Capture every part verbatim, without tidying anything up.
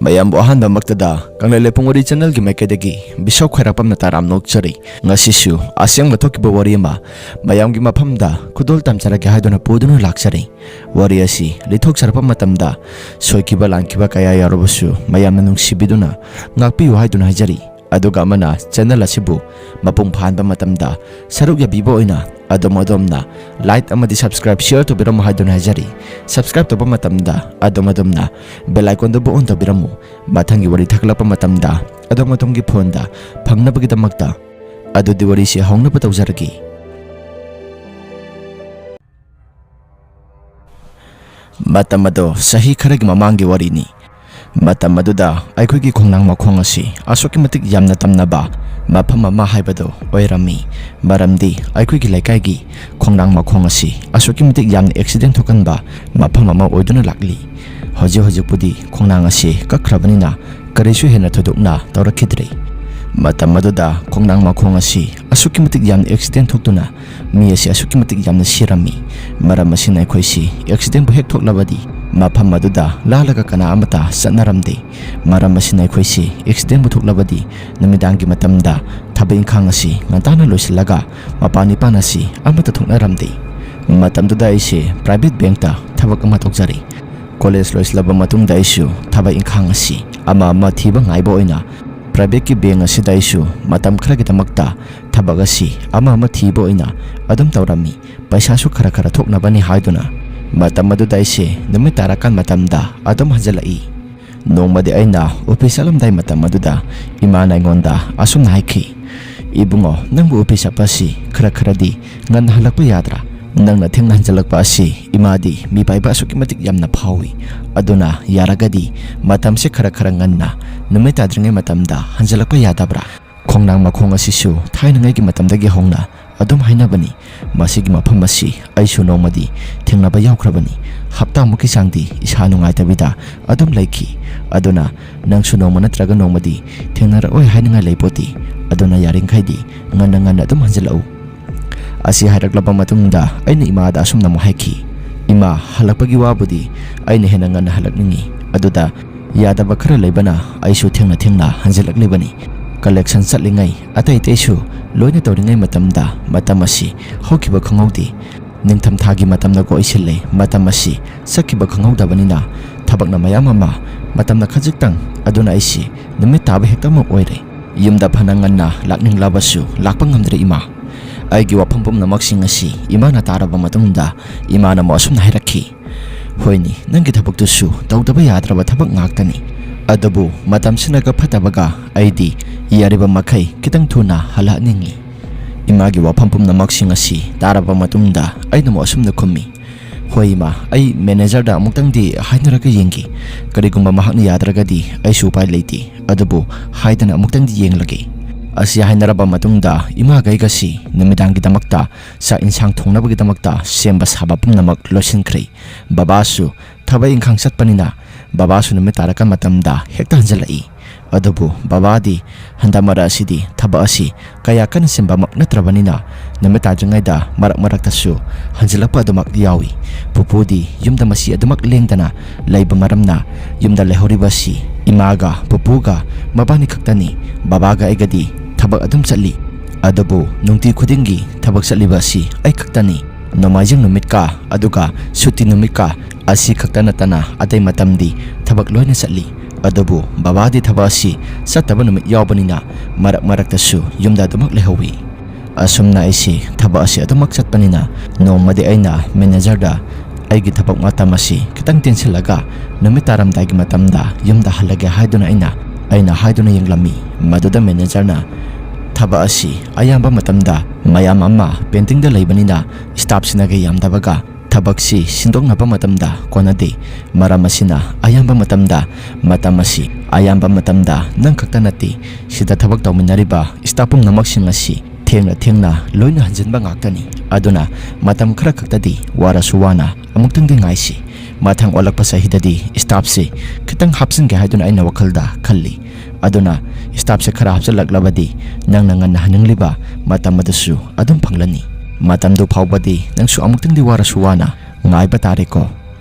ꯃꯌꯥꯝꯕꯨ ꯑꯍꯥꯟꯕꯃꯛꯇꯗ ꯀꯪꯂꯩ ꯂꯩꯄꯨꯡ ꯋꯥꯔꯤ ꯆꯦꯅꯦꯜꯒꯤ ꯃꯥꯏꯀꯩꯗꯒꯤ ꯕꯤꯁꯣꯛ ꯈ꯭ꯋꯥꯏꯔꯥꯛꯄꯝꯅ ꯇꯔꯥꯝꯅ ꯑꯣꯛꯆꯔꯤ꯫ ꯉꯁꯤꯁꯨ ꯑꯁꯦꯡꯕ ꯊꯣꯛꯈꯤꯕ ꯋꯥꯔꯤ ꯑꯃ ꯃꯌꯥꯝꯒꯤ ꯃꯐꯝꯗ ꯈꯨꯗꯣꯜ ꯇꯝꯖꯔꯒꯦ ꯍꯥꯏꯗꯨꯅ ꯄꯨꯗꯨꯅ ꯂꯥꯛꯆꯔꯤ꯫ ꯋꯥꯔꯤ ꯑꯁꯤ ꯂꯤꯊꯣꯛꯆꯔꯛꯄ ꯃꯇꯝꯗ ꯁꯣꯏꯈꯤꯕ ꯂꯥꯟꯈꯤꯕ ꯀꯌꯥ ꯌꯥꯎꯔꯕꯁꯨ ꯃꯌꯥꯝꯅ ꯅꯨꯡꯁꯤꯕꯤꯗꯨꯅ ꯉꯥꯛꯄꯤꯌꯨ ꯍꯥꯏꯗꯨꯅ ꯍꯥꯏꯖꯔꯤ꯫ ꯑꯗꯨꯒ ꯑꯃꯅ ꯆꯦꯅꯦꯜ ꯑꯁꯤꯕꯨ ꯃꯄꯨꯡ ꯐꯥꯍꯟꯕ ꯃꯇꯝꯗ ꯁꯔꯨꯛ ꯌꯥꯕꯤꯕ ꯑꯣꯏꯅ ꯑꯗꯣꯝ ꯑꯗꯣꯝꯅ ꯂꯥꯏꯛ ꯑꯃꯗꯤ ꯁꯕꯁꯀ꯭ꯔꯥꯏꯕ, ꯁꯤꯌꯔ ꯇꯧꯕꯤꯔꯝꯃꯨ ꯍꯥꯏꯗꯨꯅ ꯍꯥꯏꯖꯔꯤ꯫ ꯁꯕꯁꯀ꯭ꯔꯥꯏꯕ ꯇꯧꯕ ꯃꯇꯝꯗ ꯑꯗꯣꯝ ꯑꯗꯣꯝꯅ ꯕꯦꯜ ꯑꯥꯏꯀꯣꯟꯗꯨꯕꯨ ꯑꯣꯟ ꯇꯧꯕꯤꯔꯝꯃꯨ꯫ ꯃꯊꯪꯒꯤ ꯋꯥꯔꯤ ꯊꯥꯒꯠꯂꯛꯄ ꯃꯇꯝꯗ ꯑꯗꯣꯝ ꯑꯗꯣꯝꯒꯤ ꯐꯣꯟꯗ ꯐꯪꯅꯕꯒꯤꯗꯃꯛꯇ꯫ ꯑꯗꯨꯗꯤ ꯋꯥꯔꯤꯁꯤ ꯍꯧꯅꯕ ꯇꯧꯖꯔꯒꯦ꯫ ꯃꯇꯝ ꯑꯗꯣ ꯆꯍꯤ ꯈꯔꯒꯤ ꯃꯃꯥꯡꯒꯤ ꯋꯥꯔꯤꯅꯤ꯫ ꯃꯇꯝ ꯑꯗꯨꯗ ꯑꯩꯈꯣꯏꯒꯤ ꯈꯣꯡꯅꯥꯡ ꯃꯈꯣꯡ ꯑꯁꯤ ꯑꯁꯨꯛꯀꯤ ꯃꯇꯤꯛ ꯌꯥꯝꯅ ꯇꯝꯅꯕ ꯃꯐꯝ ꯑꯃ ꯍꯥꯏꯕꯗꯨ ꯑꯣꯏꯔꯝꯃꯤ꯫ ꯃꯔꯝꯗꯤ ꯑꯩꯈꯣꯏꯒꯤ ꯂꯩꯀꯥꯏꯒꯤ ꯈꯣꯡꯅꯥꯡ ꯃꯈꯣꯡ ꯑꯁꯤ ꯑꯁꯨꯛꯀꯤ ꯃꯇꯤꯛ ꯌꯥꯝꯅ ꯑꯦꯛꯁꯤꯗꯦꯟ ꯊꯣꯛꯍꯟꯕ ꯃꯐꯝ ꯑꯃ ꯑꯣꯏꯗꯨꯅ ꯂꯥꯛꯂꯤ꯫ ꯍꯧꯖꯤꯛ ꯍꯧꯖꯤꯛꯄꯨꯗꯤ ꯈꯣꯡꯅꯥꯡ ꯑꯁꯤ ꯀꯛꯈ꯭ꯔꯕꯅꯤꯅ ꯀꯔꯤꯁꯨ ꯍꯦꯟꯅ ꯊꯣꯏꯗꯣꯛꯅ ꯇꯧꯔꯛꯈꯤꯗ꯭ꯔꯦ꯫ ꯃꯇꯝ ꯑꯗꯨꯗ ꯈꯣꯡꯅꯥꯡ ꯃꯈꯣꯡ ꯑꯁꯤ ꯑꯁꯨꯛꯀꯤ ꯃꯇꯤꯛ ꯌꯥꯝꯅ ꯑꯦꯛꯁꯤꯗꯦꯟ ꯊꯣꯛꯇꯨꯅ ꯃꯤ ꯑꯁꯤ ꯑꯁꯨꯛꯀꯤ ꯃꯇꯤꯛ ꯌꯥꯝꯅ ꯁꯤꯔꯝꯃꯤ꯫ ꯃꯔꯝ ꯑꯁꯤꯅ ꯑꯩꯈꯣꯏꯁꯤ ꯑꯦꯛꯁꯤꯗꯦꯟꯕꯨ ꯍꯦꯛ ꯊꯣꯛꯂꯕꯗꯤ ꯃꯐꯝ ꯑꯗꯨꯗ ꯂꯥꯜꯂꯒ ꯀꯅꯥ ꯑꯃꯠꯇ ꯆꯠꯅꯔꯝꯗꯦ꯫ ꯃꯔꯝ ꯑꯁꯤꯅ ꯑꯩꯈꯣꯏꯁꯤ ꯑꯦꯛꯁꯤꯗꯦꯟꯕꯨ ꯊꯣꯛꯂꯕꯗꯤ ꯅꯨꯃꯤꯗꯥꯡꯒꯤ ꯃꯇꯝꯗ ꯊꯕꯛ ꯏꯪꯈꯥꯡ ꯑꯁꯤ ꯉꯟꯇꯥꯅ ꯂꯣꯏꯁꯤꯜꯂꯒ ꯃꯄꯥꯟ ꯏꯄꯥꯟ ꯑꯁꯤ ꯑꯃꯠꯇ ꯊꯣꯛꯅꯔꯝꯗꯦ꯫ ꯃꯇꯝꯗꯨꯗ ꯑꯩꯁꯦ ꯄ꯭ꯔꯥꯏꯚꯦꯠ ꯕꯦꯡꯛꯇ ꯊꯕꯛ ꯑꯃ ꯇꯧꯖꯔꯤ꯫ ꯀꯣꯂꯦꯖ ꯂꯣꯏꯁꯤꯜꯂꯕ ꯃꯇꯨꯡꯗ ꯑꯩꯁꯨ ꯊꯕꯛ ꯏꯪꯈꯥꯡ ꯑꯁꯤ ꯑꯃ ꯑꯃ ꯊꯤꯕ ꯉꯥꯏꯕ ꯑꯣꯏꯅ ꯄ꯭ꯔꯥꯏꯚꯦꯠꯀꯤ ꯕꯦꯡꯛ ꯑꯁꯤꯗ ꯑꯩꯁꯨ ꯃꯇꯝ ꯈꯔꯒꯤꯗꯃꯛꯇ ꯊꯕꯛ ꯑꯁꯤ ꯑꯃ ꯑꯃ ꯊꯤꯕ ꯑꯣꯏꯅ ꯑꯗꯨꯝ ꯇꯧꯔꯝꯃꯤ꯫ ꯄꯩꯁꯥꯁꯨ ꯈꯔ ꯈꯔ ꯊꯣꯛꯅꯕꯅꯤ ꯍꯥꯏꯗꯨꯅ ꯃꯇꯝ ꯑꯗꯨꯗ ꯑꯩꯁꯦ ꯅꯨꯃꯤꯠ ꯇꯥꯔꯀꯥꯟ ꯃꯇꯝꯗ ꯑꯗꯨꯝ ꯍꯟꯖꯤꯜꯂꯛꯏ꯫ ꯅꯣꯡꯃꯗꯤ ꯑꯩꯅ ꯑꯣꯐꯤꯁ ꯆꯠꯂꯝꯗꯥꯏ ꯃꯇꯝ ꯑꯗꯨꯗ ꯏꯃꯥꯅ ꯑꯩꯉꯣꯟꯗ ꯑꯁꯨꯝꯅ ꯍꯥꯏꯈꯤ, "ꯏꯕꯨꯡꯉꯣ, ꯅꯪꯕꯨ ꯑꯣꯐꯤꯁ ꯆꯠꯄ ꯑꯁꯤ ꯈꯔ ꯈꯔꯗꯤ ꯉꯟꯅ ꯍꯜꯂꯛꯄ ꯌꯥꯗ꯭ꯔꯥ? ꯅꯪꯅ ꯊꯦꯡꯅ ꯍꯟꯖꯤꯜꯂꯛꯄ ꯑꯁꯤ ꯏꯃꯥꯗꯤ ꯃꯤꯄꯥꯏꯕ ꯑꯁꯨꯛꯀꯤ ꯃꯇꯤꯛ ꯌꯥꯝꯅ ꯐꯥꯎꯏ꯫ ꯑꯗꯨꯅ ꯌꯥꯔꯒꯗꯤ ꯃꯇꯝꯁꯦ ꯈꯔ ꯈꯔ ꯉꯟꯅ ꯅꯨꯃꯤꯠ ꯇꯥꯗ꯭ꯔꯤꯉꯩ ꯃꯇꯝꯗ ꯍꯟꯖꯤꯜꯂꯛꯄ ꯌꯥꯗꯕ꯭ꯔꯥ?" ꯈꯣꯡꯅꯥꯡ ꯃꯈꯣꯡ ꯑꯁꯤꯁꯨ ꯊꯥꯏꯅꯉꯩꯒꯤ ꯃꯇꯝꯗꯒꯤ ꯍꯧꯅ ꯑꯗꯨꯝ ꯍꯥꯏꯅꯕꯅꯤ꯫ ꯃꯁꯤꯒꯤ ꯃꯐꯝ ꯑꯁꯤ ꯑꯩꯁꯨ ꯅꯣꯡꯃꯗꯤ ꯊꯦꯡꯅꯕ ꯌꯥꯎꯈ꯭ꯔꯕꯅꯤ꯫ ꯍꯞꯇꯥꯃꯨꯛꯀꯤ ꯆꯥꯡꯗꯤ ꯏꯁꯥ ꯅꯨꯡꯉꯥꯏꯇꯕꯤꯗ ꯑꯗꯨꯝ ꯂꯩꯈꯤ꯫ ꯑꯗꯨꯅ ꯅꯪꯁꯨ ꯅꯣꯡꯃ ꯅꯠꯇ꯭ꯔꯒ ꯅꯣꯡꯃꯗꯤ ꯊꯦꯡꯅꯔꯛꯑꯣꯏ ꯍꯥꯏꯅꯤꯡꯉꯥꯏ ꯂꯩꯄꯣꯠꯇꯦ꯫ ꯑꯗꯨꯅ ꯌꯥꯔꯤꯈꯩꯗꯤ ꯉꯟꯅ ꯉꯟꯅ ꯑꯗꯨꯝ ꯍꯟꯖꯤꯜꯂꯛꯎ꯫ ꯑꯁꯤ ꯍꯥꯏꯔꯛꯂꯕ ꯃꯇꯨꯡꯗ ꯑꯩꯅ ꯏꯃꯥꯗ ꯑꯁꯨꯝꯅ ꯑꯃꯨꯛ ꯍꯥꯏꯈꯤ, "ꯏꯃꯥ, ꯍꯜꯂꯛꯄꯒꯤ ꯋꯥꯕꯨꯗꯤ ꯑꯩꯅ ꯍꯦꯟꯅ ꯉꯟꯅ ꯍꯜꯂꯛꯅꯤꯡꯉꯤ꯫ ꯑꯗꯨꯗ ꯌꯥꯗꯕ ꯈꯔ ꯂꯩꯕꯅ ꯑꯩꯁꯨ ꯊꯦꯡꯅ ꯊꯦꯡꯅ ꯍꯟꯖꯤꯜꯂꯛꯂꯤꯕꯅꯤ꯫ ꯀꯂꯦꯛꯁꯟ ꯆꯠꯂꯤꯉꯩ, ꯑꯇꯩ ꯑꯇꯩꯁꯨ ꯂꯣꯏꯅ ꯇꯧꯔꯤꯉꯩ ꯃꯇꯝꯗ ꯃꯇꯝ ꯑꯁꯤ ꯍꯧꯈꯤꯕ ꯈꯪꯍꯧꯗꯦ꯫ ꯅꯤꯡꯊꯝꯊꯥꯒꯤ ꯃꯇꯝꯅ ꯀꯣꯏꯁꯤꯜꯂꯦ꯫ ꯃꯇꯝ ꯑꯁꯤ ꯆꯠꯈꯤꯕ ꯈꯪꯍꯧꯗꯕꯅꯤꯅ ꯊꯕꯛꯅ ꯃꯌꯥꯝ ꯑꯃ, ꯃꯇꯝꯅ ꯈꯖꯤꯛꯇꯪ, ꯑꯗꯨꯅ ꯑꯩꯁꯤ ꯅꯨꯃꯤꯠ ꯇꯥꯕ ꯍꯦꯛꯇꯃꯛ ꯑꯣꯏꯔꯦ꯫ ꯌꯨꯝꯗ ꯐꯅ ꯉꯟꯅ ꯂꯥꯛꯅꯤꯡꯂꯕꯁꯨ ꯂꯥꯛꯄ ꯉꯝꯗ꯭ꯔꯦ, ꯏꯃꯥ꯫ ꯑꯩꯒꯤ ꯋꯥꯐꯝ ꯄꯨꯝꯅꯃꯛꯁꯤꯡ ꯑꯁꯤ ꯏꯃꯥꯅ ꯇꯥꯔꯕ ꯃꯇꯨꯡꯗ ꯏꯃꯥꯅ ꯑꯃꯨꯛ ꯑꯁꯨꯝꯅ ꯍꯥꯏꯔꯛꯈꯤ, "ꯍꯣꯏꯅꯤ, ꯅꯪꯒꯤ ꯊꯕꯛꯇꯨꯁꯨ ꯇꯧꯗꯕ ꯌꯥꯗ꯭ꯔꯕ ꯊꯕꯛ ꯉꯥꯛꯇꯅꯤ꯫ ꯑꯗꯨꯕꯨ ꯃꯇꯝꯁꯤꯅꯒ ꯐꯠꯇꯕꯒ ꯑꯩꯗꯤ ꯌꯥꯔꯤꯕ ꯃꯈꯩ ꯈꯤꯇꯪ ꯊꯨꯅ ꯍꯜꯂꯛꯅꯤꯡꯏ꯫" ꯏꯃꯥꯒꯤ ꯋꯥꯐꯝ ꯄꯨꯝꯅꯃꯛꯁꯤꯡ ꯑꯁꯤ ꯇꯥꯔꯕ ꯃꯇꯨꯡꯗ ꯑꯩꯅ ꯑꯃꯨꯛ ꯑꯁꯨꯝꯅ ꯈꯨꯝꯃꯤ, "ꯍꯣꯏ ꯏꯃꯥ, ꯑꯩ ꯃꯦꯅꯦꯖꯔꯗ ꯑꯃꯨꯛꯇꯪꯗꯤ ꯍꯥꯏꯅꯔꯒ ꯌꯦꯡꯒꯦ꯫ ꯀꯔꯤꯒꯨꯝꯕ ꯃꯍꯥꯛꯅ ꯌꯥꯗ꯭ꯔꯒꯗꯤ ꯑꯩꯁꯨ ꯎꯄꯥꯏ ꯂꯩꯇꯦ꯫ ꯑꯗꯨꯕꯨ ꯍꯥꯏꯗꯅ ꯑꯃꯨꯛꯇꯪꯗꯤ ꯌꯦꯡꯂꯒꯦ꯫" ꯑꯁꯤ ꯍꯥꯏꯅꯔꯕ ꯃꯇꯨꯡꯗ ꯏꯃꯥꯒ ꯑꯩꯒꯁꯤ ꯅꯨꯃꯤꯗꯥꯡꯒꯤꯗꯃꯛꯇ ꯆꯥꯛ ꯏꯟꯁꯥꯡ ꯊꯣꯡꯅꯕꯒꯤꯗꯃꯛꯇ ꯁꯦꯝꯕ ꯁꯥꯕ ꯄꯨꯝꯅꯃꯛ ꯂꯣꯏꯁꯤꯟꯈ꯭ꯔꯦ꯫ ꯕꯕꯥꯁꯨ ꯊꯕꯛ ꯏꯪꯈꯥꯡ ꯆꯠꯄꯅꯤꯅ ꯕꯕꯥꯁꯨ ꯅꯨꯃꯤꯠ ꯇꯥꯔꯛꯄ ꯃꯇꯝꯗ ꯍꯦꯛꯇ ꯍꯟꯖꯤꯜꯂꯛꯏ꯫ ꯑꯗꯨꯕꯨ ꯕꯕꯥꯗꯤ ꯍꯟꯗꯛ ꯃꯔꯛ ꯑꯁꯤꯗꯤ ꯊꯕꯛ ꯑꯁꯤ ꯀꯌꯥ ꯀꯟꯅ ꯆꯤꯟꯕꯃꯛ ꯅꯠꯇ꯭ꯔꯕꯅꯤꯅ ꯅꯨꯃꯤꯠ ꯇꯥꯗ꯭ꯔꯤꯉꯩꯗ ꯃꯔꯛ ꯃꯔꯛꯇꯁꯨ ꯍꯟꯖꯤꯜꯂꯛꯄ ꯑꯗꯨꯃꯛ ꯌꯥꯎꯏ꯫ ꯄꯨꯄꯨꯗꯤ ꯌꯨꯝꯗ ꯃꯁꯤ ꯑꯗꯨꯃꯛ ꯂꯦꯡꯗꯅ ꯂꯩꯕ ꯃꯔꯝꯅ ꯌꯨꯝꯗ ꯂꯩꯍꯧꯔꯤꯕꯁꯤ ꯏꯃꯥꯒ ꯄꯨꯄꯨꯒ ꯃꯕꯥꯅꯤ ꯈꯛꯇꯅꯤ꯫ ꯕꯕꯥꯒ ꯑꯩꯒꯗꯤ ꯊꯕꯛ ꯑꯗꯨꯝ ꯆꯠꯂꯤ꯫ ꯑꯗꯨꯕꯨ ꯅꯨꯡꯇꯤ ꯈꯨꯗꯤꯡꯒꯤ ꯊꯕꯛ ꯆꯠꯂꯤꯕ ꯑꯁꯤ ꯑꯩ ꯈꯛꯇꯅꯤ꯫ ꯅꯣꯡꯃꯥꯏꯖꯤꯡ ꯅꯨꯃꯤꯠꯀ ꯑꯗꯨꯒ ꯁꯨꯇꯤ ꯅꯨꯃꯤꯠꯀ ꯑꯁꯤ ꯈꯛꯇ ꯅꯠꯇꯅ ꯑꯇꯩ ꯃꯇꯝꯗꯤ ꯊꯕꯛ ꯂꯣꯏꯅ ꯆꯠꯂꯤ꯫ ꯑꯗꯨꯕꯨ ꯕꯕꯥꯗꯤ ꯊꯕꯛ ꯑꯁꯤ ꯆꯠꯇꯕ ꯅꯨꯃꯤꯠ ꯌꯥꯎꯕꯅꯤꯅ ꯃꯔꯛ ꯃꯔꯛꯇꯁꯨ ꯌꯨꯝꯗ ꯑꯗꯨꯃꯛ ꯂꯩꯍꯧꯏ꯫ ꯑꯁꯨꯝꯅ ꯑꯩꯁꯤ ꯊꯕꯛ ꯑꯁꯤ ꯑꯗꯨꯃꯛ ꯆꯠꯄꯅꯤꯅ ꯅꯣꯡꯃꯗꯤ ꯑꯩꯅ ꯃꯦꯅꯦꯖꯔꯗ ꯑꯩꯒꯤ ꯊꯕꯛ ꯃꯇꯝ ꯑꯁꯤ ꯈꯤꯇꯪ ꯇꯦꯟꯁꯤꯜꯂꯒ ꯅꯨꯃꯤꯠ ꯇꯥꯔꯝꯗꯥꯏꯒꯤ ꯃꯇꯝꯗ ꯌꯨꯝꯗ ꯍꯜꯂꯒꯦ ꯍꯥꯏꯗꯨꯅ ꯑꯩꯅ, ꯑꯩꯅ ꯍꯥꯏꯗꯨꯅ ꯌꯦꯡꯂꯝꯃꯤ꯫ ꯃꯗꯨꯗ ꯃꯦꯅꯦꯖꯔꯅ ꯊꯕꯛ ꯑꯁꯤ ꯑꯌꯥꯝꯕ ꯃꯇꯝꯗ ꯃꯌꯥꯝ ꯑꯃ ꯄꯦꯟꯗꯤꯡꯗ ꯂꯩꯕꯅꯤꯅ ꯁ꯭ꯇꯥꯐꯁꯤꯅꯒ ꯌꯥꯝꯗꯕꯒ ꯊꯕꯛꯁꯤ ꯁꯤꯟꯗꯣꯛꯅꯕ ꯃꯇꯝꯗ ꯀꯣꯟꯅꯗꯦ꯫ ꯃꯔꯝ ꯑꯁꯤꯅ ꯑꯌꯥꯝꯕ ꯃꯇꯝꯗ ꯃꯇꯝ ꯑꯁꯤ, ꯑꯌꯥꯝꯕ ꯃꯇꯝꯗ ꯅꯪ ꯈꯛꯇ ꯅꯠꯇꯦ, ꯁꯤꯗ ꯊꯕꯛ ꯇꯧꯃꯤꯟꯅꯔꯤꯕ ꯁ꯭ꯇꯥꯐ ꯄꯨꯝꯅꯃꯛꯁꯤꯡ ꯑꯁꯤ ꯊꯦꯡꯅ ꯊꯦꯡꯅ ꯂꯣꯏꯅ ꯍꯟꯖꯤꯟꯕ ꯉꯥꯛꯇꯅꯤ꯫ ꯑꯗꯨꯅ ꯃꯇꯝ ꯈꯔ ꯈꯛꯇꯗꯤ ꯋꯥꯔꯁꯨ ꯋꯥꯅ ꯑꯃꯨꯛꯇꯪꯗꯤ ꯉꯥꯏꯁꯤ꯫ ꯃꯊꯪ ꯑꯣꯜꯂꯛꯄ ꯆꯍꯤꯗꯗꯤ ꯁ꯭ꯇꯥꯐꯁꯤ ꯈꯤꯇꯪ ꯍꯥꯞꯆꯤꯟꯒꯦ ꯍꯥꯏꯗꯨꯅ ꯑꯩꯅ ꯋꯥꯈꯜꯗ ꯈꯜꯂꯤ꯫ ꯑꯗꯨꯅ ꯁ꯭ꯇꯥꯐꯁꯦ ꯈꯔ ꯍꯥꯞꯆꯤꯜꯂꯛꯂꯕꯗꯤ ꯅꯪꯅ ꯉꯟꯅ ꯍꯟꯅꯤꯡꯂꯤꯕ ꯃꯇꯝ ꯑꯗꯨꯁꯨ ꯑꯗꯨꯝ ꯐꯪꯂꯅꯤ꯫ ꯃꯇꯝꯗꯨ ꯐꯥꯎꯕꯗꯤ ꯅꯪꯁꯨ ꯑꯃꯨꯛꯇꯪꯗꯤ ꯋꯥꯔꯁꯨ ꯋꯥꯅ ꯉꯥꯏꯕ ꯇꯥꯔꯦꯀꯣ꯫